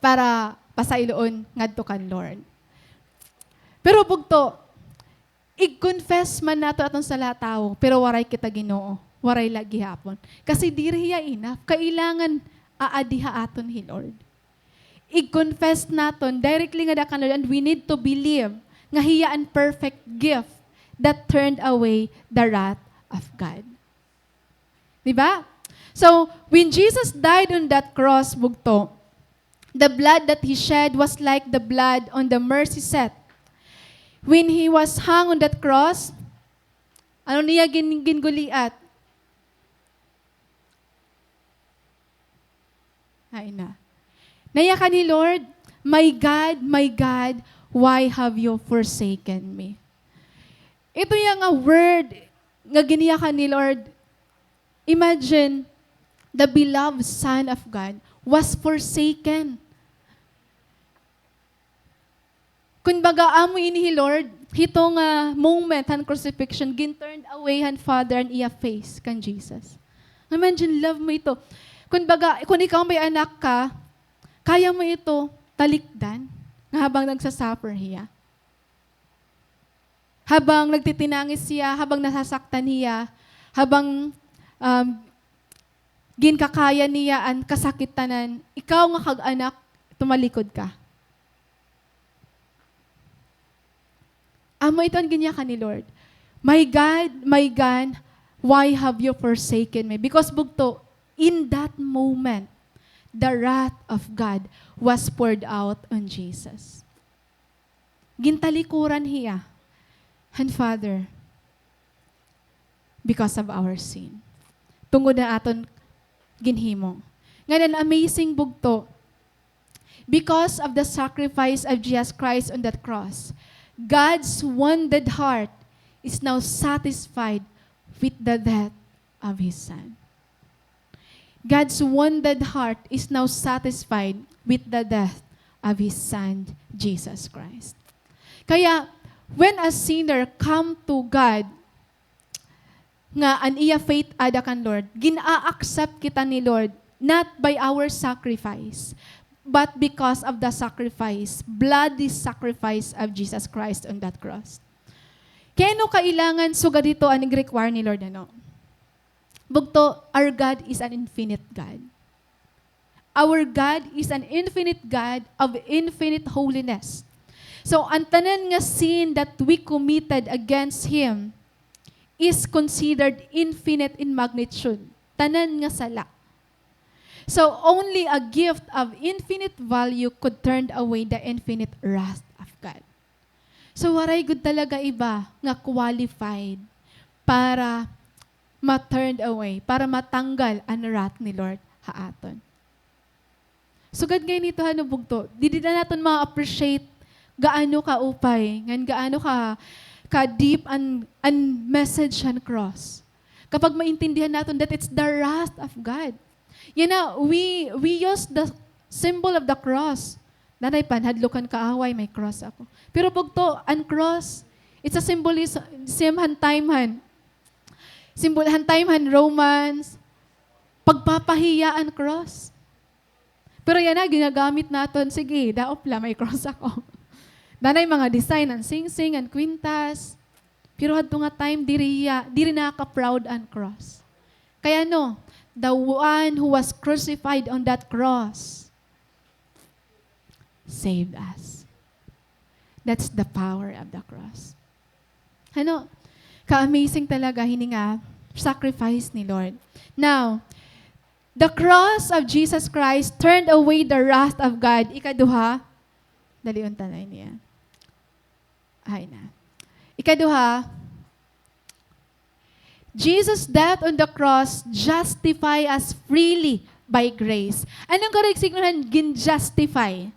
para pasayloon ngadto kan Lord. Pero bugto, ig-confess man naton aton sala ha tawo, pero waray kita Ginoo, waray la gihapon. Kasi diri hiya enough. Kailangan aadi ha aton hi Lord. Ig-confess naton directly ngada kan Lord, and we need to believe nga hiya an perfect gift that turned away the wrath of God. Di ba? So, when Jesus died on that cross, bugto, the blood that He shed was like the blood on the mercy seat. When He was hung on that cross, ano niya gin-, ginguliat? Ay na. Nayakan hi Lord, "My God, my God, why have you forsaken me?" Ito iya nga word nga giniyakan ni Lord. Imagine, the beloved Son of God was forsaken. Kun baga, amo ini hi Lord, hito nga moment han crucifixion, gin-turned away han Father an iya face kan Jesus. Imagine, love mo ito. Kun baga, kun ikaw may anak ka, kaya mo ito talikdan nga habang nagsasuffer hiya. Habang nagtitinangis hiya, habang nasasaktan hiya, habang, um, ginkakaya niya an kasakit tanan, ikaw nga kag-anak, tumalikod ka. Amo ito an ginyakan ni Lord. "My God, my God, why have you forsaken me?" Because bugto, in that moment, the wrath of God was poured out on Jesus. Gintalikuran hiya han Father because of our sin. Tungod han aton ginhimo. Ngan an amazing bugto, because of the sacrifice of Jesus Christ on that cross, God's wounded heart is now satisfied with the death of His Son. God's wounded heart is now satisfied with the death of His Son, Jesus Christ. Kaya, when a sinner come to God, nga an iya faith ada kan Lord, gin-a-accept kita ni Lord, not by our sacrifice, but because of the sacrifice, bloody sacrifice of Jesus Christ on that cross. Kay ano kailangan sugad hito an ig-require ni Lord, ano? Bugto, our God is an infinite God. Our God is an infinite God of infinite holiness. So, an tanan nga sin that we committed against Him is considered infinite in magnitude. Tanan nga sala. So, only a gift of infinite value could turn away the infinite wrath of God. So, waray gud talaga iba nga qualified para ma-turned away, para matanggal an wrath ni Lord ha aton. Sugad ngay-an hito, ano, bugto, diri na naton ma-appreciate gaano kaupay, ngan gaano ka, ka-deep an, an message han cross. Kapag maintindihan naton that it's the wrath of God. Yana, we, we use the symbol of the cross. Nanay, panhadlok han kaaway, may cross ako. Pero bugto, an cross, it's a symbolism han time han. Symbol han time han Romans. Pagpapahiya an cross. Pero yana, ginagamit naton, sige, daop la, may cross ako. Nanay mga design, an singsing, an kwintas. Pero hadto nga time, diri hiya, diri nakaka-proud an cross. Kay ano, the one who was crucified on that cross saved us. That's the power of the cross. Ano, ka-amazing talaga hini nga sacrifice ni Lord. Now, the cross of Jesus Christ turned away the wrath of God. Ikaduha, dali unta na niya. Ay na. Ikaduha, Jesus' death on the cross justify us freely by grace. Ano an Greek sign han gin-justify?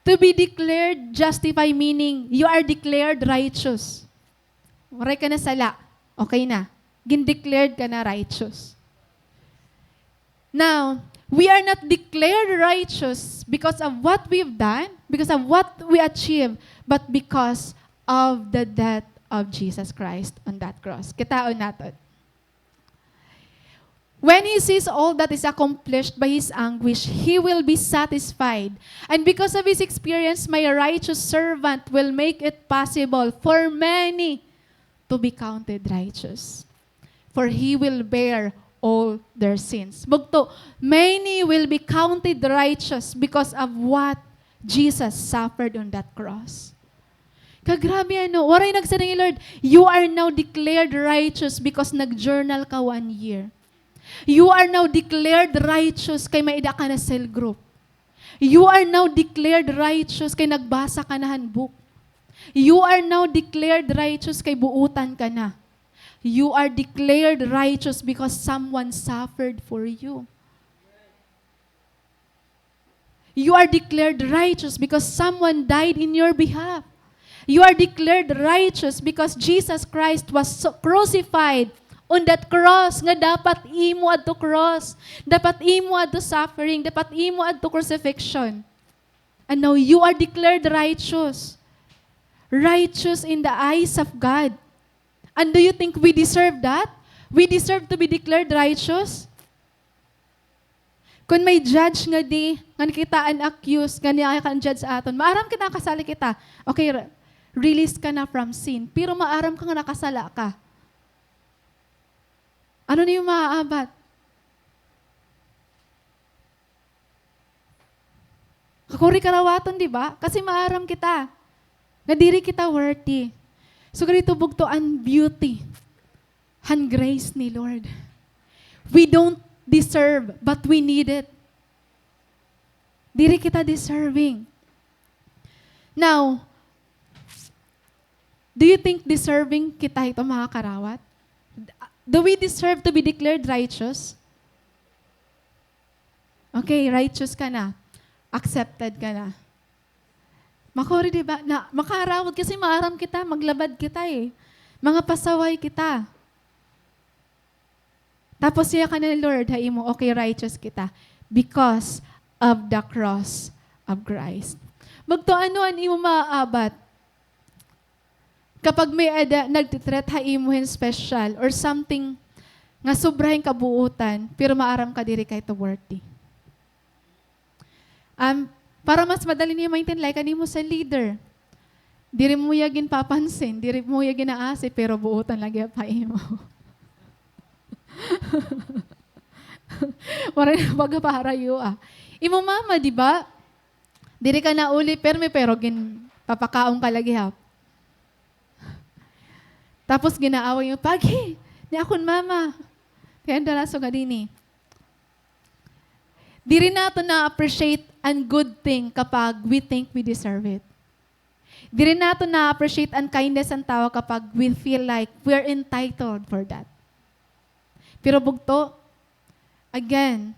To be declared justify, meaning you are declared righteous. Waray ka na sala. Okay na. Gin-declared ka na righteous. Now, we are not declared righteous because of what we've done, because of what we achieve, but because of the death of Jesus Christ on that cross. Kitaon naton. When he sees all that is accomplished by his anguish, he will be satisfied. And because of his experience, my righteous servant will make it possible for many to be counted righteous. For he will bear all their sins. Bugto, many will be counted righteous because of what Jesus suffered on that cross. Kagrabe, ano, waray nagsiring hi Lord, "You are now declared righteous because nag-journal ka one year. You are now declared righteous kay may-ada ka na cell group. You are now declared righteous kay nagbasa ka na han book. You are now declared righteous kay buutan ka na. You are declared righteous because someone suffered for you. You are declared righteous because someone died in your behalf. You are declared righteous because Jesus Christ was so-, crucified on that cross nga dapat imo adto cross, dapat imo adto suffering, dapat imo adto crucifixion. And now you are declared righteous. Righteous in the eyes of God. And do you think we deserve that? We deserve to be declared righteous?" Kon may judge ngadi, ngan kita an accused, ngan iya kan judge aton, maaram kita nakasala kita. Okay, re-, release ka na from sin. Pero maaram ka nga nakasala ka. Ano an imo maaabat? Kakuri karawaton, di ba? Kasi maaram kita nga diri kita worthy. So, ganito bugto an beauty han grace ni Lord. We don't deserve, but we need it. Diri kita deserving. Now, do you think deserving kita hito, mga karawat? Do we deserve to be declared righteous? Okay, righteous ka na. Accepted ka na. Makuri, di ba? Na, makarawat kasi maaram kita, maglabad kita eh. Mga pasaway kita. Tapos iya ka na ni Lord ha imo, okay, righteous kita because of the cross of Christ. Bugto, ano an imo maaabat kapag may-ada nagtitreat ha imo hin special or something nga sobra hin kabuotan, pero maaram ka diri ka hito worthy? Um, para mas madali niyo maintindihan, like, an imo sa leader. Diri mo iya ginpapansin, diri mo iya ginaasi, pero buotan la gihap ha imo. Waray na baga para iyo, ah. Imo mama, di ba? Diri ka nauli pirmi, pero ginpapakaon ka la gihap. Tapos ginaaway mo, "Pagi, ni akon mama." Kay an dalaso nga dini. Diri naton na-appreciate an good thing kapag we think we deserve it. Diri naton na-appreciate an kindness han tawo kapag we feel like we are entitled for that. Pero bugto, again,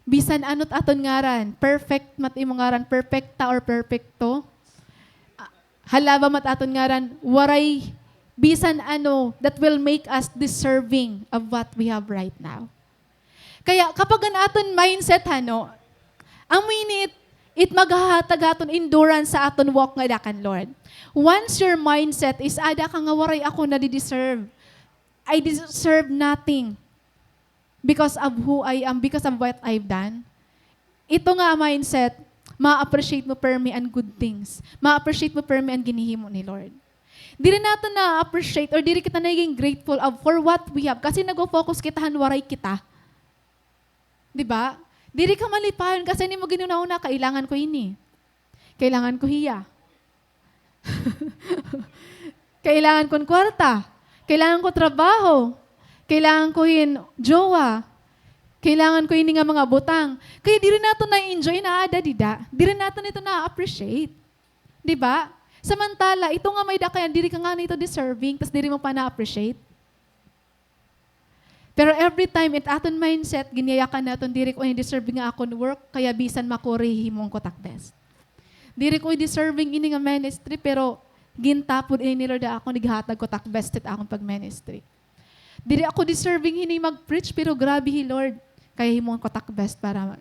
bisan ano it aton ngaran, perfect mat imo ngaran, perfecta or perfecto, ah, halaba mat aton ngaran, waray bisan ano that will make us deserving of what we have right now. Kaya kapag an aton mindset, hano, amo ini it, it maghahatag ha aton endurance sa aton walk ngada kan Lord. Once your mindset is, ada ka nga waray ako nadi-deserve. I deserve nothing because of who I am, because of what I've done. Ito nga mindset, ma-appreciate mo permi an good things. Ma-appreciate mo permi an ginhihimo ni Lord. Diri naton na-appreciate or diri kita nagiging grateful of for what we have. Kasi nagfo-focus kita han waray kita. Di ba? Diri ka malipayon kasi an imo ginhunahuna, kailangan ko ini. Kailangan ko hiya. Kailangan kon kwarta. Kailangan ko trabaho. Kailangan ko hin jowa. Kailangan ko ini nga mga butang. Kaya diri naton na-enjoy na ada dida. Diri naton ito na-appreciate. Di ba? Samantala, ito nga may-ada ka yana, diri ka ngani ito deserving, tas diri mo pa na-appreciate. Pero every time, it aton mindset, ginyayakan naton, diri ko ini deserving nga akon work, kaya bisan makuri, hihimo ko it ak best. Diri ko deserving ini nga ministry, pero gintapod ini ni Lord ha akon, ighatag ko it ak best it akon pag-ministry. Diri ako deserving hini mag-preach, pero grabe hi Lord, kaya himo ko it ak best para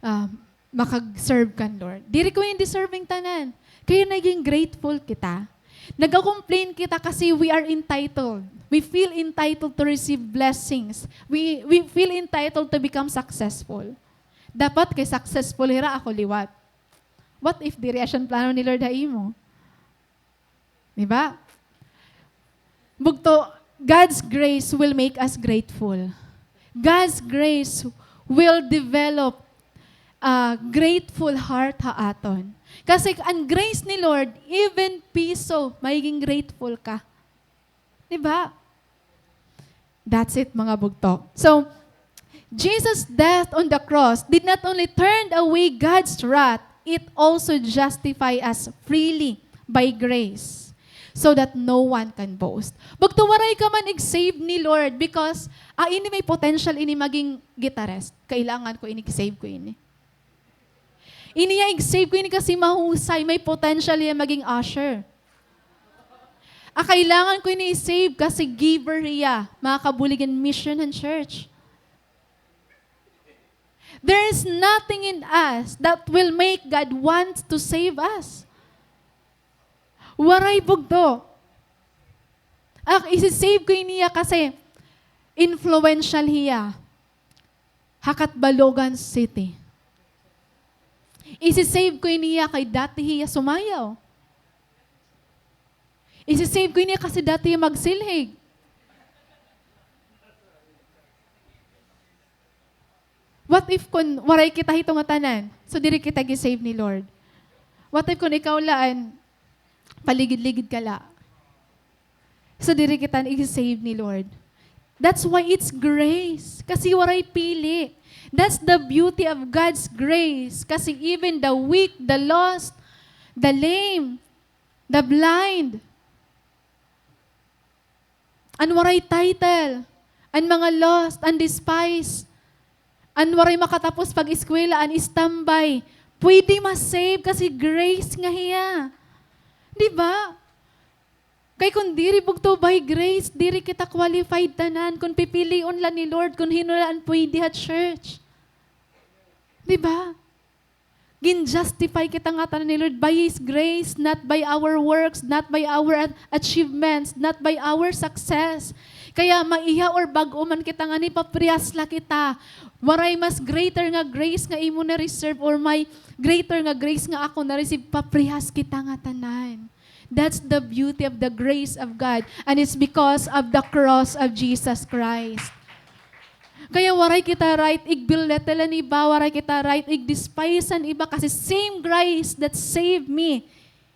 ah, makag-serve kan Lord. Diri ko ini deserving tanan. Kaya naging grateful kita. Nagko-complain kita kasi we are entitled. We feel entitled to receive blessings. We, we feel entitled to become successful. Dapat kay successful hira, ako liwat. What if diri asya an plano ni Lord ha imo? Di ba? Bugto, God's grace will make us grateful. God's grace will develop a grateful heart ha aton. Kasi an grace ni Lord, even piso, magiging grateful ka. Di ba? That's it, mga bugto. So, Jesus' death on the cross did not only turn away God's wrath, it also justify us freely by grace, so that no one can boast. Bugto, waray ka man ig-save ni Lord because, ah, ini may potential ini maging guitarist. Kailangan ko ini, save ko ini. Ini hiya ig-save ko ini kasi mahusay, may potential hiya maging usher. Ah, kailangan ko ini i-save kasi giver hiya, mga kabulig, hin mission han church. There is nothing in us that will make God want to save us. Waray, bugto. Ah, isi-save ko ini hiya kasi influential hiya ha Catbalogan City. Isi-save ko ini hiya kay dati hiya sumayaw. Isi-save ko ini hiya kasi dati hiya magsilhig. What if kon waray kita hito ngatanan? So diri kita gi-save ni Lord. What if kon ikaw la an paligid-ligid ka la? So diri kita ig-save ni Lord. That's why it's grace. Kasi waray pili. That's the beauty of God's grace. Kasi even the weak, the lost, the lame, the blind, an waray title, an mga lost, an despised, an waray makatapos pag-eskwela, an istambay, pwede ma-save kasi grace nga hiya. Di ba? Kay kon diri bugto by grace, diri kita qualified tanan kon pipilion la ni Lord kon hin-o la an pwede ha church. Di ba? Gin-justify kita ngatanan ni Lord by His grace, not by our works, not by our a-, achievements, not by our success. Kaya maiha or bag-o man kita ngani, paprehas la kita. Waray mas greater nga grace nga imo na-receive or may greater nga grace nga ako na-receive, paprehas kita ngatanan. That's the beauty of the grace of God. And it's because of the cross of Jesus Christ. Kaya waray kita right ig-belittle an iba, waray kita right ig-despise an iba, kasi same grace that saved me,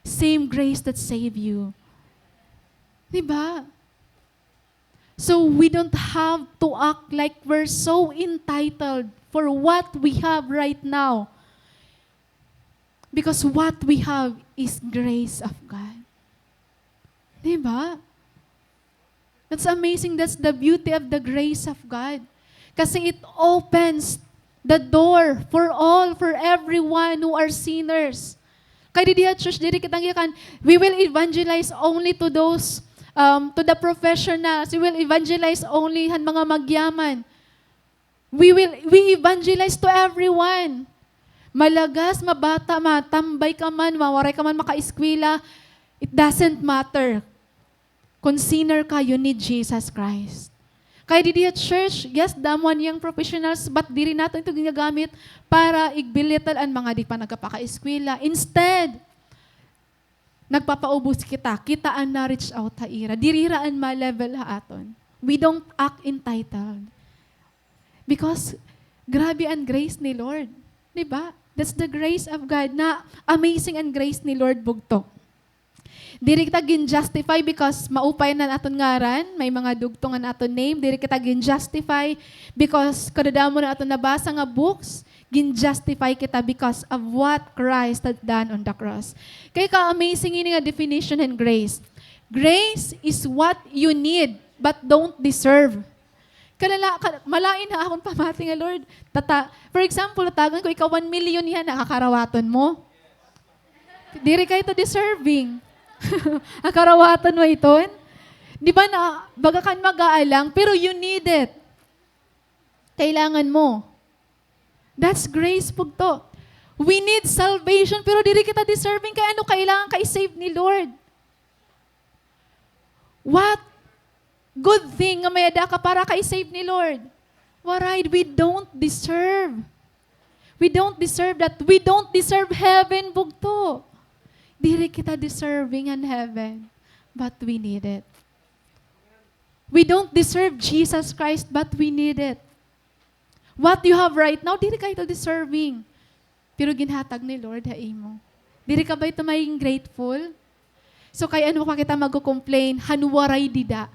same grace that saved you. Di ba? So we don't have to act like we're so entitled for what we have right now. Because what we have is grace of God. Di ba? That's amazing. That's the beauty of the grace of God. Kasi it opens the door for all, for everyone who are sinners. Kay didi ha church, diri kita gikan, we will evangelize only to those, um, to the professionals. We will evangelize only han mga magyaman. We will, we evangelize to everyone. Malagas, mabata, matambay ka man, mawaray ka man makaeskwela, it doesn't matter. Kon sinner ka, you need Jesus Christ. Kay didi ha church, yes, damo an iyang professionals, but diri naton ito ginagamit para igbelittle an mga di pa nagkapakaeskwela. Instead, nagpapaubos kita. Kita an na-reach out ha ira. Diri ira an ma-level ha aton. We don't act entitled. Because grabe an grace ni Lord. Di ba? That's the grace of God. Na amazing an grace ni Lord, bugto. Diri kita gin-justify because maupay na an aton ngaran, may mga dugtong an aton name. Diri kita gin-justify because kadadamo na aton nabasa nga books, gin-justify kita because of what Christ had done on the cross. Kay ka-amazing ini nga definition hin grace. Grace is what you need but don't deserve. Kalala, ka-, malain ha akon pamati nga, Lord, tata-, for example, tatagan ko ikaw one million yana, kakarawaton mo? Diri ka ito deserving. Kakarawaton mo iton? Di ba na, baga kan mag-aalang, pero you need it. Kailangan mo. That's grace, bugto. We need salvation, pero diri kita deserving. Kay ano kailangan ka i-save ni Lord? What good thing nga may-ada ka para ka i-save ni Lord? Waray, we don't deserve. We don't deserve that. We don't deserve heaven, bugto. Diri kita deserving an heaven, but we need it. We don't deserve Jesus Christ, but we need it. What you have right now, diri ka ito deserving. Pero ginhatag ni Lord ha imo. Diri ka ba ito magiging grateful? So, kay ano pa kita magko-complain, han waray dida?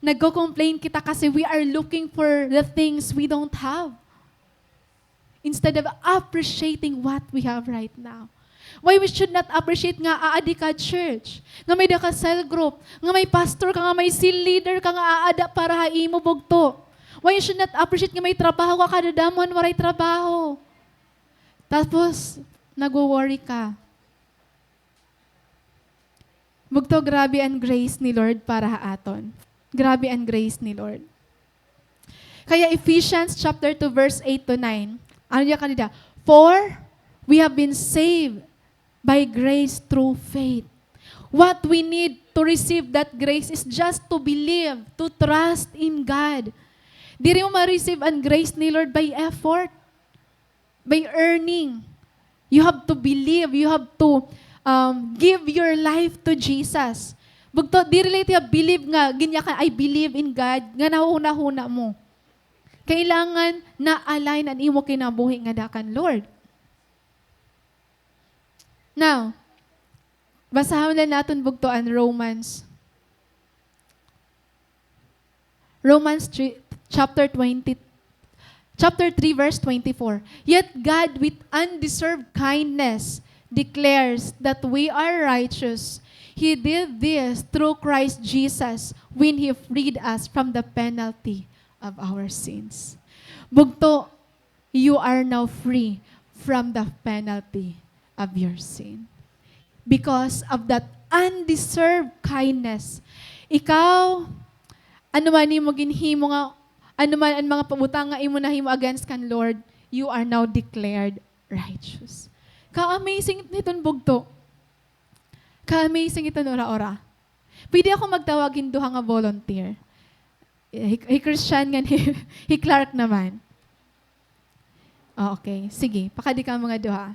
Nagko-complain kita kasi we are looking for the things we don't have. Instead of appreciating what we have right now. Why we should not appreciate nga aadi ka church, nga may-ada ka cell group, nga may pastor ka, nga may cell leader ka nga aada para ha imo, bugto? Why you should not appreciate nga may trabaho ka, kadadamo han waray trabaho? Tapos, nagwo-worry ka. Bugto, grabe an grace ni Lord para ha aton. Grabe an grace ni Lord. Kaya Ephesians chapter two, verse eight to nine, ano niya kanida? "For we have been saved by grace through faith." What we need to receive that grace is just to believe, to trust in God. Diri mo ma-receive an grace ni Lord by effort. By earning. You have to believe. You have to, um, give your life to Jesus. Bugto, diri la ito believe nga, ginyakan, "I believe in God," nga nahunahuna mo. Kailangan na-align an imo kinabuhi ngada kan Lord. Now, basahon la naton bugto an Romans. Romans three, chapter twenty, chapter three, verse twenty-four. "Yet God, with undeserved kindness, declares that we are righteous. He did this through Christ Jesus when He freed us from the penalty of our sins." Bugto, you are now free from the penalty of your sin. Because of that undeserved kindness. Ikaw, ano man imo ginhimo nga, ano man an mga pabutang nga imo nahimo against kan Lord, you are now declared righteous. Ka-amazing niton bugto. Ka-amazing iton ura-ura. Pwede ako magtawag hin duha nga volunteer. Hi, hi Christian ngan hi, hi Clark naman. Ah, okay. Sige, pakadi ka mga duha.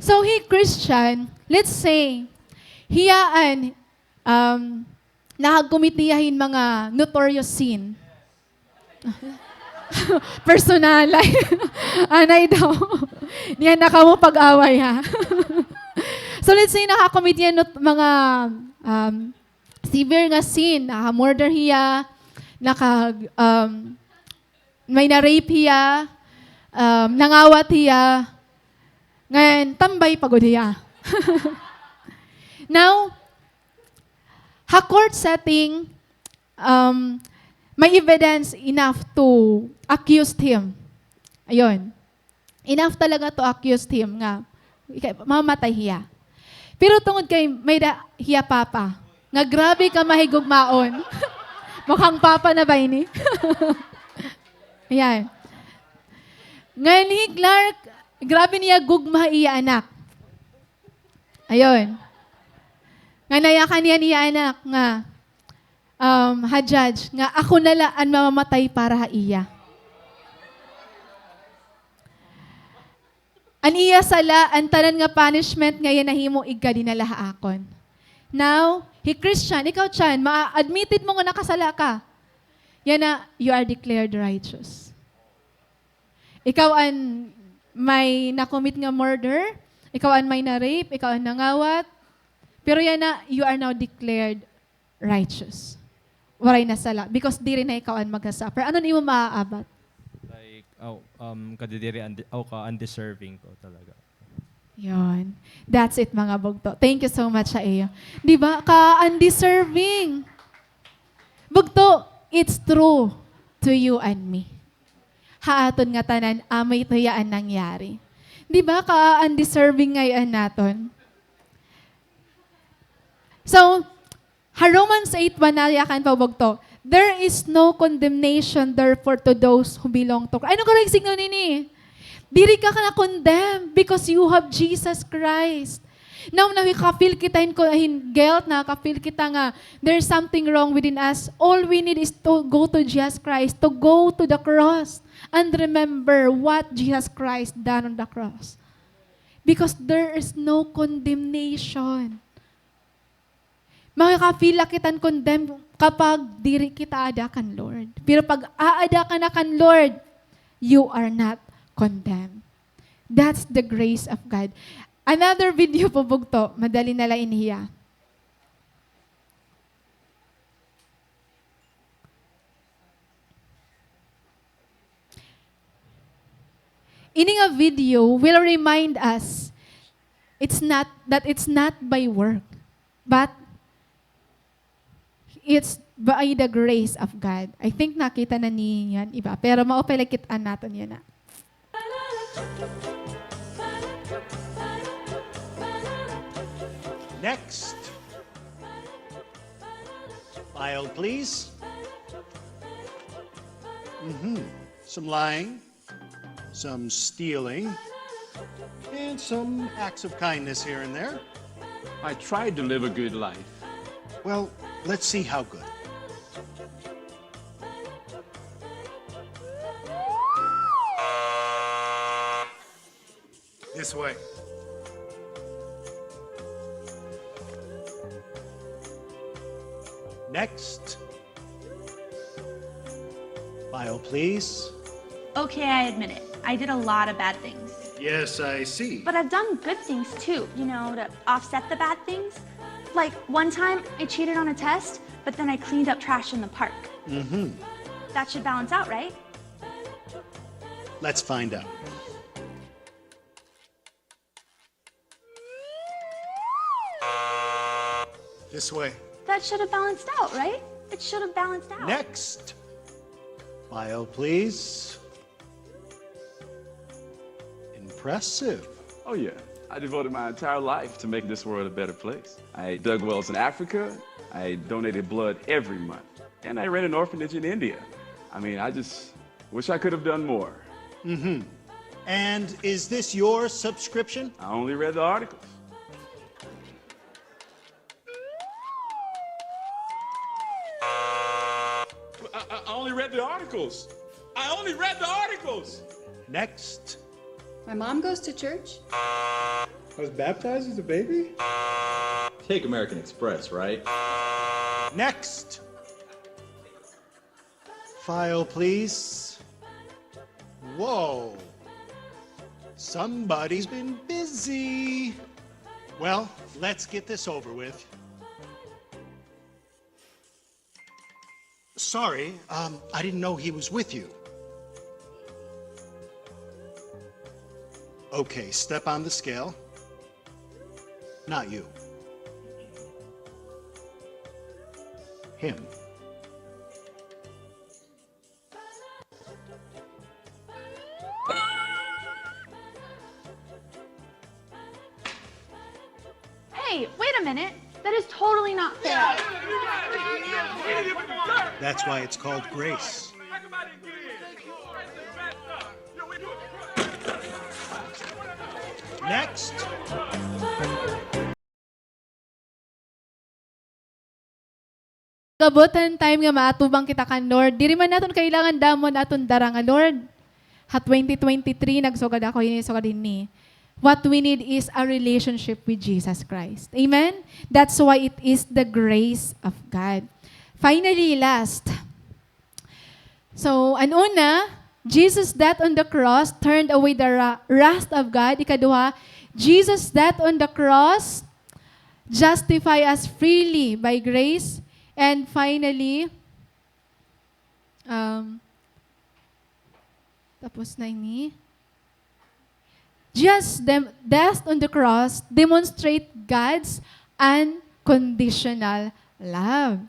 So, hi Christian, let's say, hiya an, um, nakakomit hiya hin mga notorious sin. Personal. Anay daw. Niyan na kamo pag-away, ha? So, let's say, nakakomit hiya hin mga, um, severe nga sin. Naka-murder hiya, naka, um, May na-rape hiya, um, nangawat hiya, ngan tambay pa gud hiya. Now, ha court setting, um, may evidence enough to accuse him. Ayun. Enough talaga to accuse him nga ika-, mamatay hiya. Pero tungod kay may-ada hiya papa, nga grabe ka mahigugmaon. Mukhang papa na ba ini? Ayan. Ngan hi Clark, grabe niya gugma ha iya anak. Ayun. Nga nayakan niya an iya anak nga, um, ha judge, nga ako na la an mamamatay para ha iya. An iya sala, an tanan nga punishment nga iya nahimo, igkadi na la ha akon. Now, hi Christian, ikaw, Chan, ma-, admitted mo nga nakasala ka. Yana, you are declared righteous. Ikaw an may na-commit nga murder, ikaw an may na-rape, ikaw an nangawat, pero yana, you are now declared righteous. Waray na sala, because diri na ikaw an magsa-suffer. Ano an imo maaabat? Like, aw, um, kadidiri, undi-, aw, ka-undeserving ko talaga. Yun. That's it, mga bugto. Thank you so much sa iyo. Di ba? Ka-undeserving. Bugto, it's true to you and me. Ha aton nga tanan, amo ito ya an nangyari. Di ba? Ka-undeserving ngay-an naton. So, ha Romans eight one, nayakan pa bugto, "There is no condemnation, therefore, to those who belong to Christ." Ano karuyag signo nini? Diri ka na-condemn because you have Jesus Christ. Now, nakaka-feel kita hin, hin guilt, nakaka-feel kita nga there's something wrong within us. All we need is to go to Jesus Christ, to go to the cross, and remember what Jesus Christ done on the cross. Because there is no condemnation. Makaka-feel la kita hin condemn kapag diri kita aada kan Lord. Pero pag aada ka na kan Lord, you are not condemned. That's the grace of God. Another video po, bugto. Madali na la ini hiya. Ini nga video will remind us it's not, that it's not by work, but it's by the grace of God. I think nakita na niyo yan iba, pero maupay la kit-an naton yana. Next. File, please. Mm-hmm. Some lying, some stealing, and some acts of kindness here and there. I tried to live a good life. Well, let's see how good. This way. Next. File, please. Okay, I admit it. I did a lot of bad things. Yes, I see. But I've done good things too, you know, to offset the bad things. Like, one time I cheated on a test, but then I cleaned up trash in the park. Mm-hmm. That should balance out, right? Let's find out. This way. That should have balanced out, right? It should have balanced out. Next. File, please. Impressive. Oh, yeah. I devoted my entire life to making this world a better place. I dug wells in Africa. I donated blood every month. And I ran an orphanage in India. I mean, I just wish I could have done more. Mm-hmm. And is this your subscription? I only read the articles. I, I, I only read the articles. I only read the articles. Next. My mom goes to church. I was baptized as a baby? Take American Express, right? Next. File, please. Whoa. Somebody's been busy. Well, let's get this over with. Sorry, um, I didn't know he was with you. Okay, step on the scale. Not you. Him. Hey, wait a minute. That is totally not fair. That's why it's called grace. Next. Nag-abot an time nga maatubang kita kan Lord. Diri man naton kailangan damo an aton dara nga, Lord, ha twenty twenty-three, nagsugad ako hini, sugad hini. What we need is a relationship with Jesus Christ. Amen? That's why it is the grace of God. Finally, last. So, an una, Jesus' death on the cross turned away the wra- wrath of God. Ikaduha, Jesus' death on the cross justify us freely by grace. And finally, um, tapos na ini. Jesus' dem- death on the cross demonstrate God's unconditional love.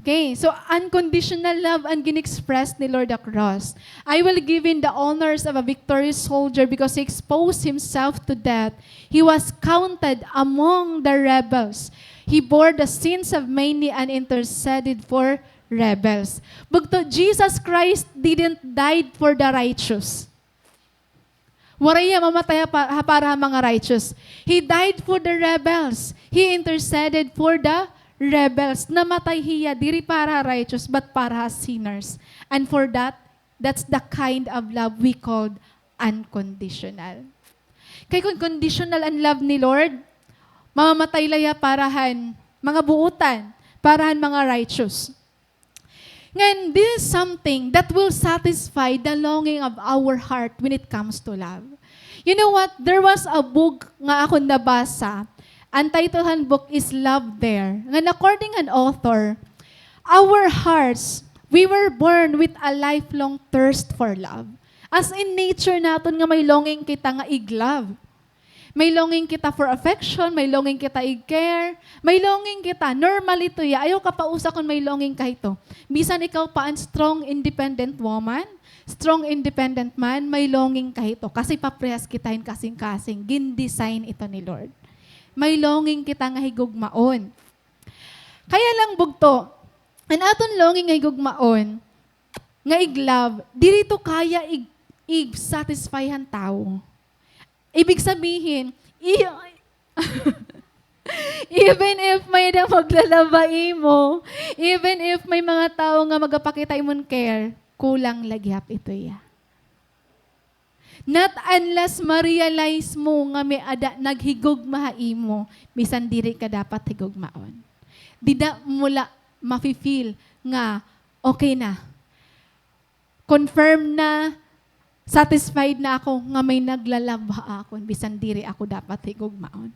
Okay, so unconditional love an gin-express ni Lord ha cross. "I will give him the honors of a victorious soldier because he exposed himself to death. He was counted among the rebels. He bore the sins of many and interceded for rebels." Bugto, Jesus Christ didn't died for the righteous. Waray hiya mamatay ha pa- ha para ha mga righteous. He died for the rebels. He interceded for the rebels. Namatay hiya, diri para ha righteous, but para ha sinners. And for that, that's the kind of love we called unconditional. Kay kon conditional an love ni Lord, mamamatay la hiya para han mga buotan, para han mga righteous. Ngan, this is something that will satisfy the longing of our heart when it comes to love. You know what? There was a book nga akon nabasa. An title han book is Love Dare. Ngan according han author, our hearts, we were born with a lifelong thirst for love. As in nature naton nga may longing kita nga ig-love. May longing kita for affection, may longing kita ig-care, may longing kita. Normal ito hiya. Ayaw ka pausa kon may longing ka hito. Bisan ikaw pa an strong independent woman, strong independent man, may longing ka hito. Kasi paparehas kita hin kasingkasing. Gin-design ito ni Lord. May longing kita nga higugmaon. Kaya lang bugto, an aton longing nga higugmaon, nga ig-love, diri ito kaya ig- ig-satisfy han tawo. Ibig sabihin, i- even if may-ada maglalaba imo, even if may mga tawo nga magapakita imo hin care, kulang la gihap ito hiya. Not unless ma-realize mo nga may-ada naghigugma ha imo, bisan diri ka dapat higugmaon. Dida mo la mafi-feel nga okay na. Confirm na, satisfied na ako nga may nagla-love ha akon, bisan diri ako dapat higugmaon.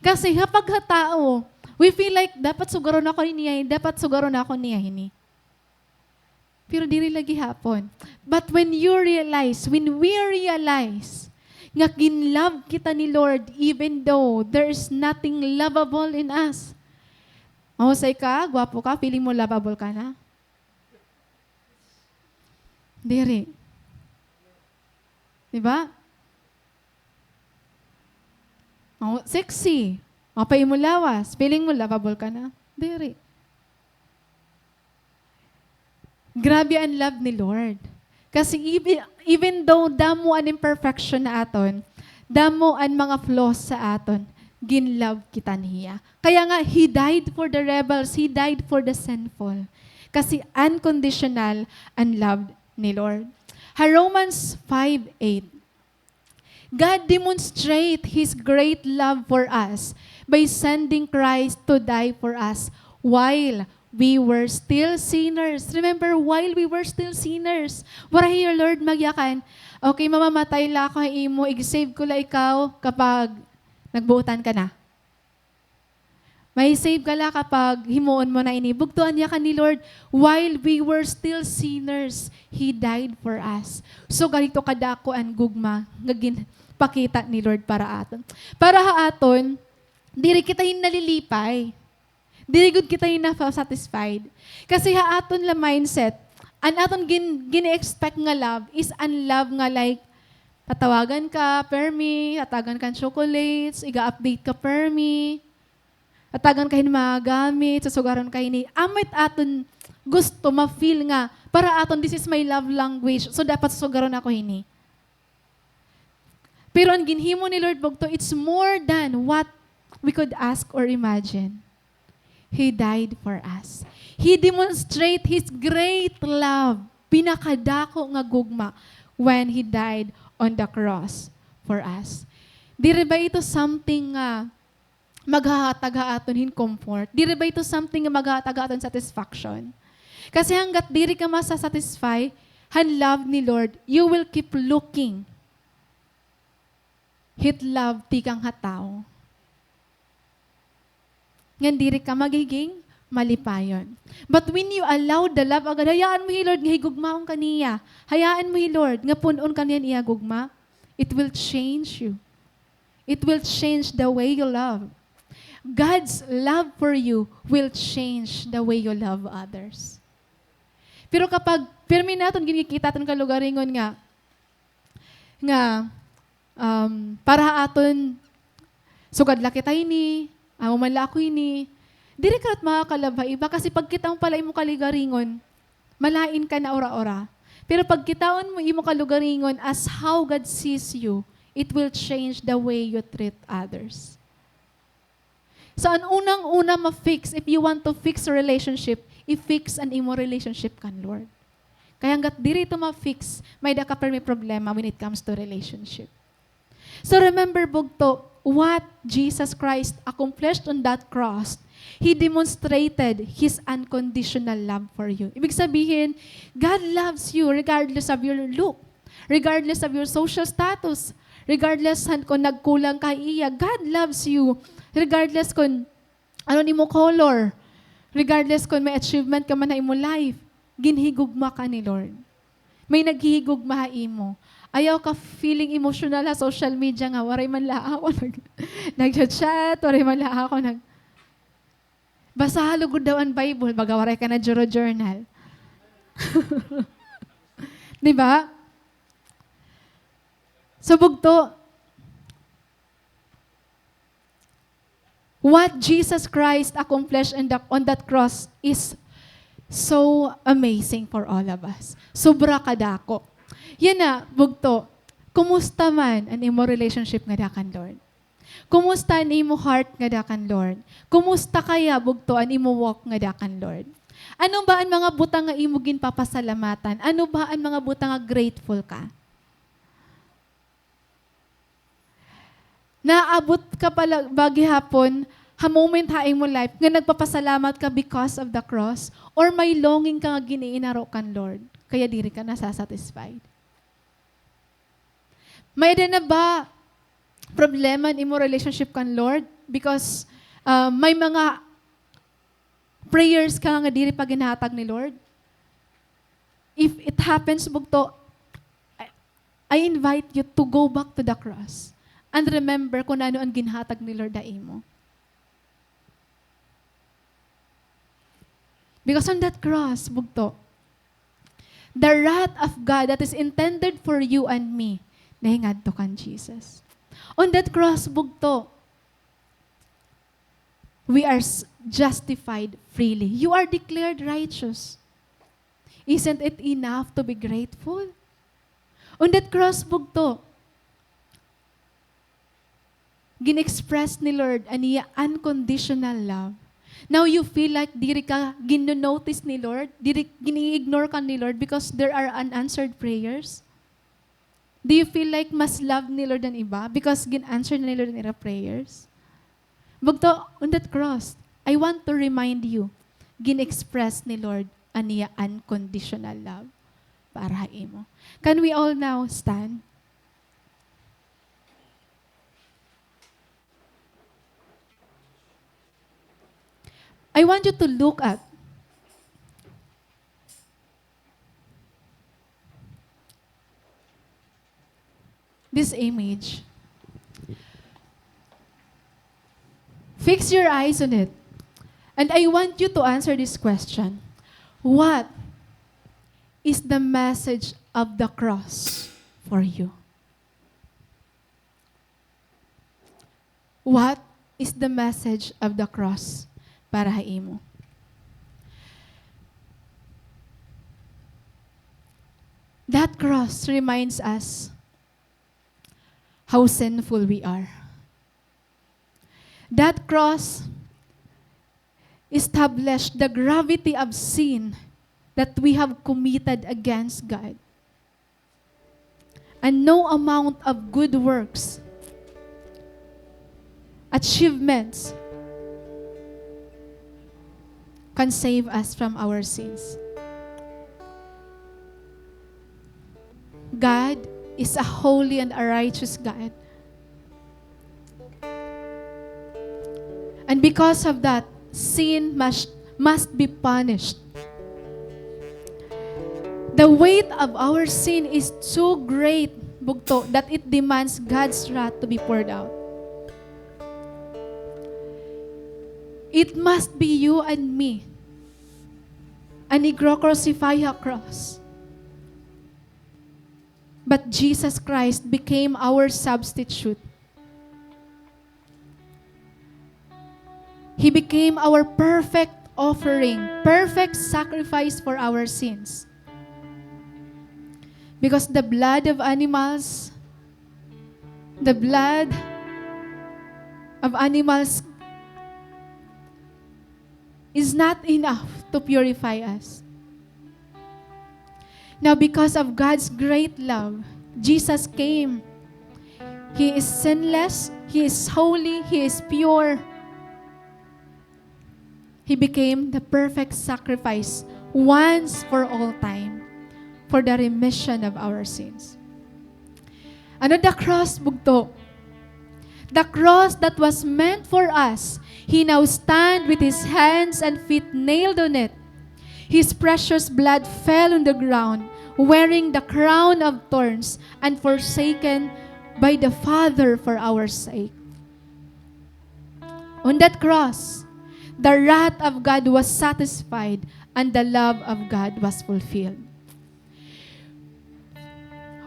Kasi ha pagkatao, we feel like, dapat sugaron ako niya, dapat sugaron ako niya hini. Pero diri la gihapon. But when you realize, when we realize, nga gin-love kita ni Lord, even though there is nothing lovable in us. Mahusay ka, gwapo ka, feeling mo lovable ka na? Diri. Di ba? Oh, sexy. Mapay mo lawas. Feeling mo lovable ka na? Diri. Grabe an love ni Lord. Kasi even, even though damo an imperfection na aton, damo an mga flaws sa aton, gin-love kita niya. Kaya nga, He died for the rebels, He died for the sinful. Kasi unconditional an love ni Lord. Ha Romans five eight, God demonstrate His great love for us by sending Christ to die for us while we were still sinners. Remember, while we were still sinners. Waray hiya, Lord, magyakan, okay, mamamatay la ako ha imo, ig-save ko la ikaw kapag nagbuotan ka na. Mahi-save ka la kapag himuon mo na ini. Bugtoan niya ka ni Lord, while we were still sinners, He died for us. So, ganito kadako an gugma nga ginpakita ni Lord para aton. Para ha aton, diri kita hin nalilipay. Diri gud kita hin nafa-satisfied. Kasi ha aton la mindset, an aton gin-, gini-expect nga love is an love nga, like, tatawagan ka permi, tatagan ka hin chocolates, iga-update ka permi, tatagan ka hin mga gamit, susugaron ka hini. Amo it aton gusto ma-feel nga, para aton, this is my love language, so dapat susugaron ako hini. Pero an ginhimo ni Lord bugto, it's more than what we could ask or imagine. He died for us. He demonstrate His great love, pinakadako nga gugma, when He died on the cross for us. Diri ba ito something nga maghahatag ha aton hin comfort? Diri ba ito something nga maghahatag ha aton satisfaction? Kasi hanggat diri ka masa-satisfy han love ni Lord, you will keep looking hit love tikang ha tawo. Ngan diri ka magiging malipayon. But when you allow the love of God, hayaan mo hi Lord nga higugmaon ka niya. Hayaan mo hi Lord nga pun-on ka niya han iya gugma. It will change you. It will change the way you love. God's love for you will change the way you love others. Pero kapag pirmi naton ginkikita aton kalugaringon nga, nga, um, para ha aton, sugad la kita ini, amo man la ako ini, diri ka la makakalab ha iba, kasi pagkita mo pa la imo kalugaringon, malain ka na ura-ura. Pero pagkitaon mo imo kalugaringon as how God sees you, it will change the way you treat others. So, an unang-una ma-fix, if you want to fix a relationship, i-fix an imo relationship kan Lord. Kay hanggat diri ito ma-fix, may-ada ka pirmi problema when it comes to relationship. So remember, bugto, what Jesus Christ accomplished on that cross, He demonstrated His unconditional love for you. Ibig sabihin, God loves you regardless of your look, regardless of your social status, regardless han kon nagkulang ka ha iya. God loves you regardless kon ano an imo color, regardless kon may achievement ka man ha imo life. Ginhigugma ka ni Lord. May naghihigugma ha imo. Ayaw ka feeling emotional ha social media nga, waray man la ako nag-, nagcha-chat, waray man la ako nag-, basaha lugod daw an Bible, baga waray ka nag-journal. Di ba? So, bugto, what Jesus Christ accomplished on the, on that cross is so amazing for all of us. Sobra kadako. Yana, bugto, kumusta man an imo relationship ngada kan Lord? Kumusta an imo heart ngada kan Lord? Kumusta kaya, bugto, an imo walk ngada kan Lord? Ano ba an mga butang nga imo ginpapasalamatan? Ano ba an mga butang nga grateful ka? Naabot ka pa la ba gihapon ha moment ha imo life nga nagpapasalamat ka because of the cross? Or may longing ka nga gin-iinaro kan Lord, kaya diri ka nasa-satisfied? May-ada na ba problema an imo relationship kan Lord? Because, ah, may mga prayers ka nga diri pa ginhatag ni Lord? If it happens, bugto, I, I invite you to go back to the cross and remember kun ano an ginhatag ni Lord ha imo. Because on that cross, bugto, the wrath of God that is intended for you and me, nahingadto kan Jesus. On that cross, bugto, we are s-, justified freely. You are declared righteous. Isn't it enough to be grateful? On that cross, bugto, gin-express ni Lord an iya unconditional love. Now you feel like diri ka gin-notice ni Lord, diri, gin-i-ignore ka ni Lord because there are unanswered prayers? Do you feel like mas love ni Lord an iba because gin-answer na ni Lord an ira prayers? Bugto, on that cross, I want to remind you, gin-express ni Lord an iya unconditional love para ha imo. Can we all now stand? I want you to look at this image. Fix your eyes on it. And I want you to answer this question. What is the message of the cross for you? What is the message of the cross para ha imo? That cross reminds us how sinful we are. That cross established the gravity of sin that we have committed against God. And no amount of good works, achievements, can save us from our sins. God is a holy and a righteous God. And because of that, sin must, must be punished. The weight of our sin is too great, bugto, that it demands God's wrath to be poured out. It must be you and me an igkro-crucify ha cross. But Jesus Christ became our substitute. He became our perfect offering, perfect sacrifice for our sins. Because the blood of animals, the blood of animals is not enough to purify us. Now, because of God's great love, Jesus came. He is sinless, He is holy, He is pure. He became the perfect sacrifice once for all time for the remission of our sins. Ano the cross, bugto? The cross that was meant for us, He now stand with His hands and feet nailed on it. His precious blood fell on the ground, wearing the crown of thorns, and forsaken by the Father for our sake. On that cross, the wrath of God was satisfied and the love of God was fulfilled.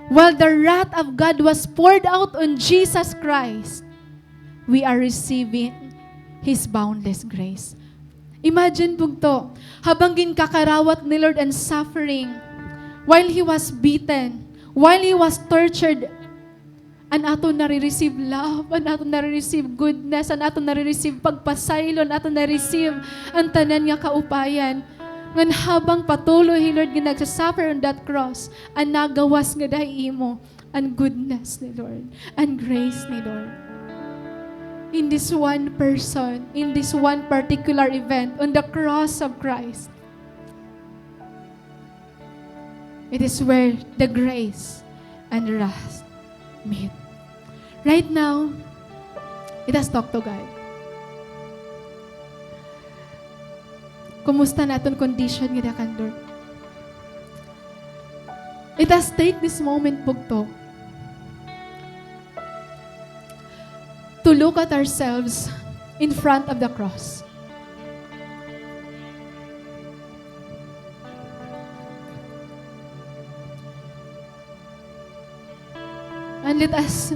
While the wrath of God was poured out on Jesus Christ, we are receiving His boundless grace. Imagine, bugto, habang ginkakarawat ni Lord an suffering, while He was beaten, while He was tortured, an aton nare-receive love, an aton nare-receive goodness, an aton nare-receive pagpasaylo, an aton nare-receive an tanan nga kaupayan. Ngan habang patuloy hi Lord nga nagsa-suffer on that cross, an nagawas ngada ha imo, an goodness ni Lord, an grace ni Lord. In this one person, in this one particular event, on the cross of Christ, it is where the grace and wrath meet. Right now, let us talk to God. Kumusta an aton condition ngada kan Lord? Let us take this moment, bugto, to look at ourselves in front of the cross. And let us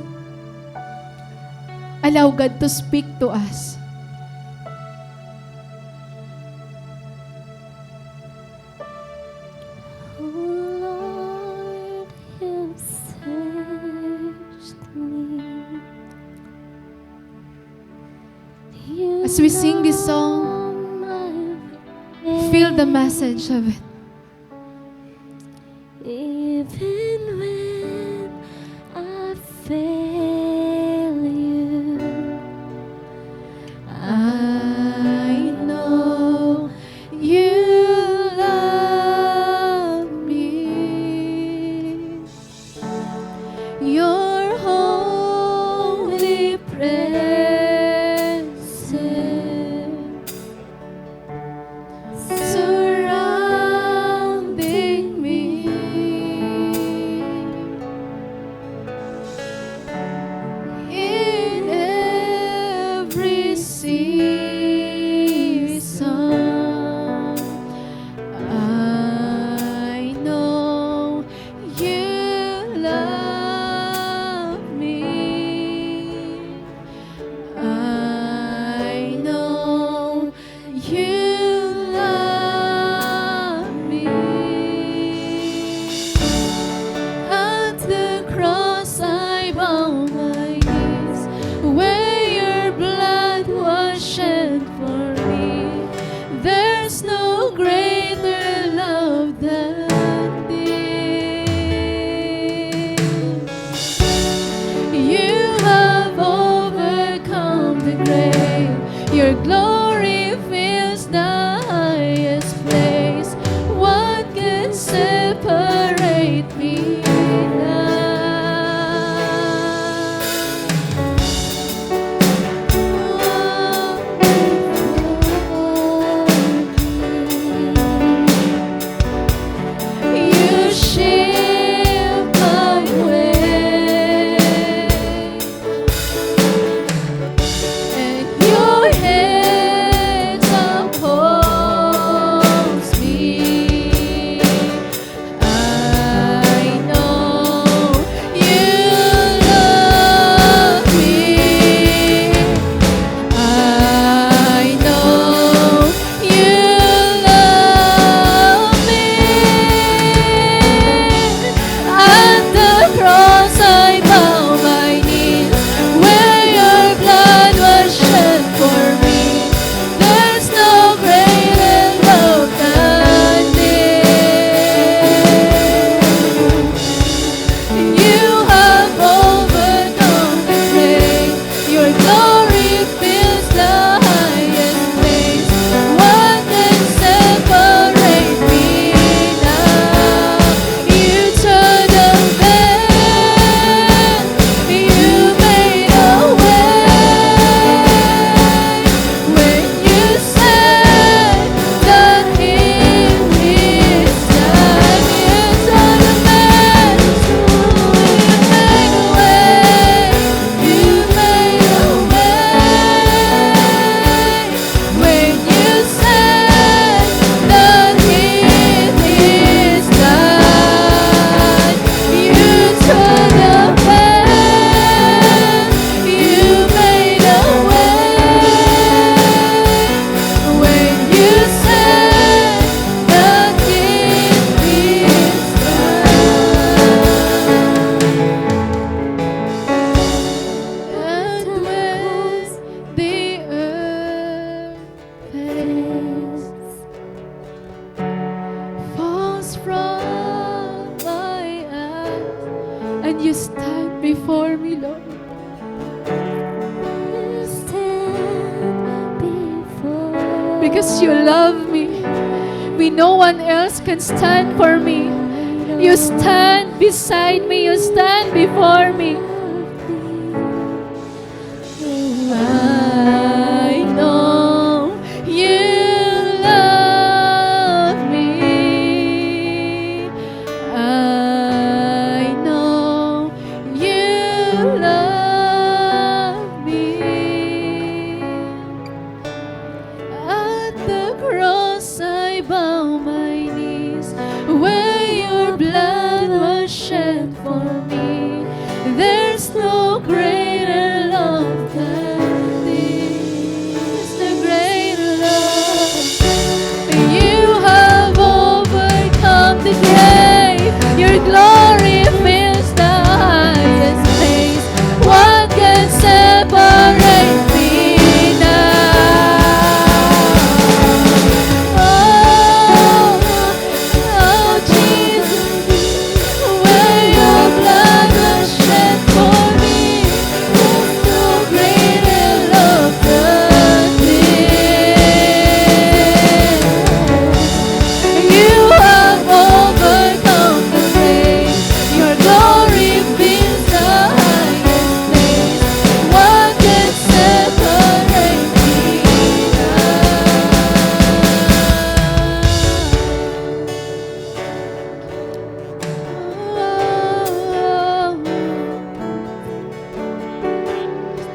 allow God to speak to us. Oh Lord, you searched me. As we sing this song, feel the message of it. Even when I fail you, I know you love me. Your holy presence for me. There's no greater love than this. You have overcome the grave. Your glory fills the highest place. What can separate me now? You shield my way, and your hands upholds me. I know you love me. I know you love me. At the cross I bow my knees, where your blood was shed for me. There's no greater love than this. You have overcome the grave. Your glory fills the highest place. What can separate me now? You tore the veil. You made a way. When you said that it is done, you tore the veil. You made a way. You made a way. When you said that it is done, you tore the veil. You made a way. When you said that it is done. And when the earth fails, falls from my eyes, and you stand before me, Lord. You stand before. Because you love me. We, no one else can stand for me. You stand beside me. You stand before me. I know you love me. I know you love me. At the cross I bow my knees, where your blood was shed for me. There's no greater love than this, the greater love. You have overcome the grave. Your glory fills the highest place. What can separate me now? Oh, oh, Jesus, where your blood was shed for me, there's no greater love than this. You have overcome the grave. Your glory fills the highest place. What can separate me now?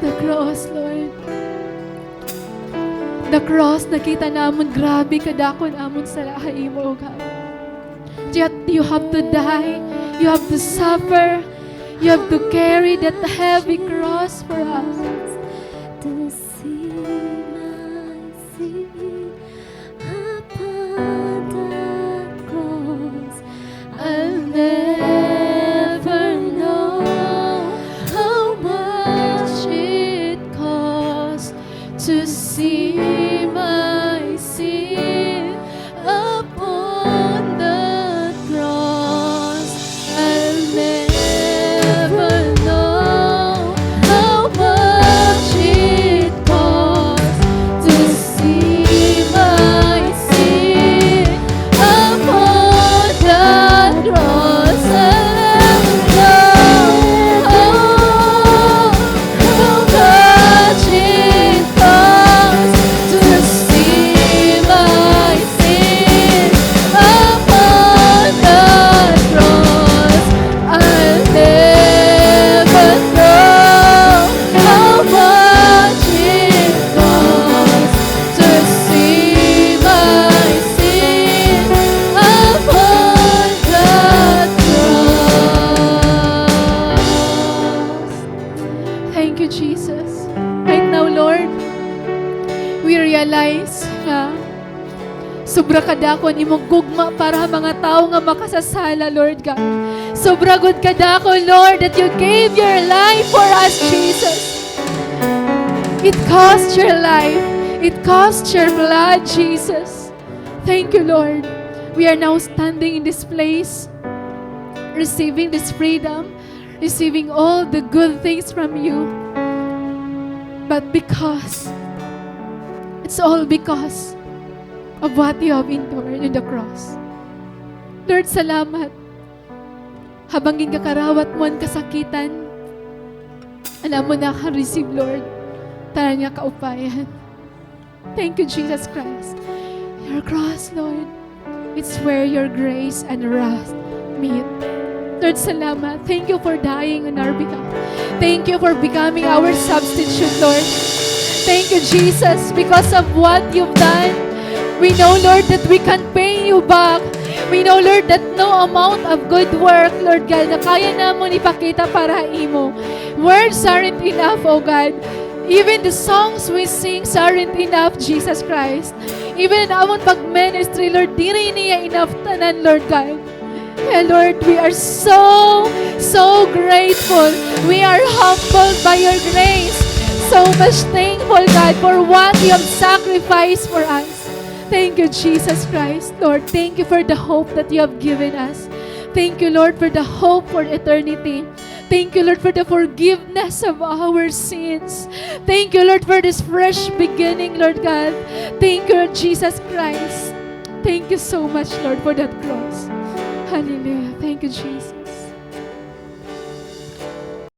The cross, Lord. The cross, nakita namon grabe kadako an amon sala ha imo, O God. Yet you have to die, you have to suffer, you have to carry that heavy cross for us. To see my sin upon that cross, I'll never know how much it cost to see My sin upon the cross, I'll never know how much it cost to see my sin upon the cross. I'll never know how much it cost to see my sin upon the cross. I'll never know how much it cost to see my sin upon the cross. Thank you, Jesus. Right now, Lord, we realize nga sobra kadako an imo gugma para ha mga tawo nga makasasala, Lord God. Sobra gud kadako, Lord, that you gave your life for us, Jesus. It cost your life. It cost your blood, Jesus. Thank you, Lord. We are now standing in this place, receiving this freedom, receiving all the good things from you. But because, it's all because of what you have endured in the cross. Lord, salamat. Habang ginkakarawat mo an kasakitan, an amon naka-receive, Lord, tanan nga kaupayan. Thank you, Jesus Christ. Your cross, Lord, it's where your grace and wrath meet. Lord, salamat. Thank you for dying on our behalf. Thank you for becoming our substitute, Lord. Thank you, Jesus, because of what you've done. We know, Lord, that we can pay you back. We know, Lord, that no amount of good work, Lord God, nga kaya namon ipakita para ha imo. Words aren't enough, O God. Even the songs we sing aren't enough, Jesus Christ. Even an amon pag-ministry, Lord, diri niya enough tanan, Lord God. Kaya, Lord, we are so, so grateful. We are humbled by your grace. So much thankful, God, for what you have sacrificed for us. Thank you, Jesus Christ. Lord, thank you for the hope that you have given us. Thank you, Lord, for the hope for eternity. Thank you, Lord, for the forgiveness of our sins. Thank you, Lord, for this fresh beginning, Lord God. Thank you, Lord Jesus Christ. Thank you so much, Lord, for that cross. Hallelujah. Thank you, Jesus.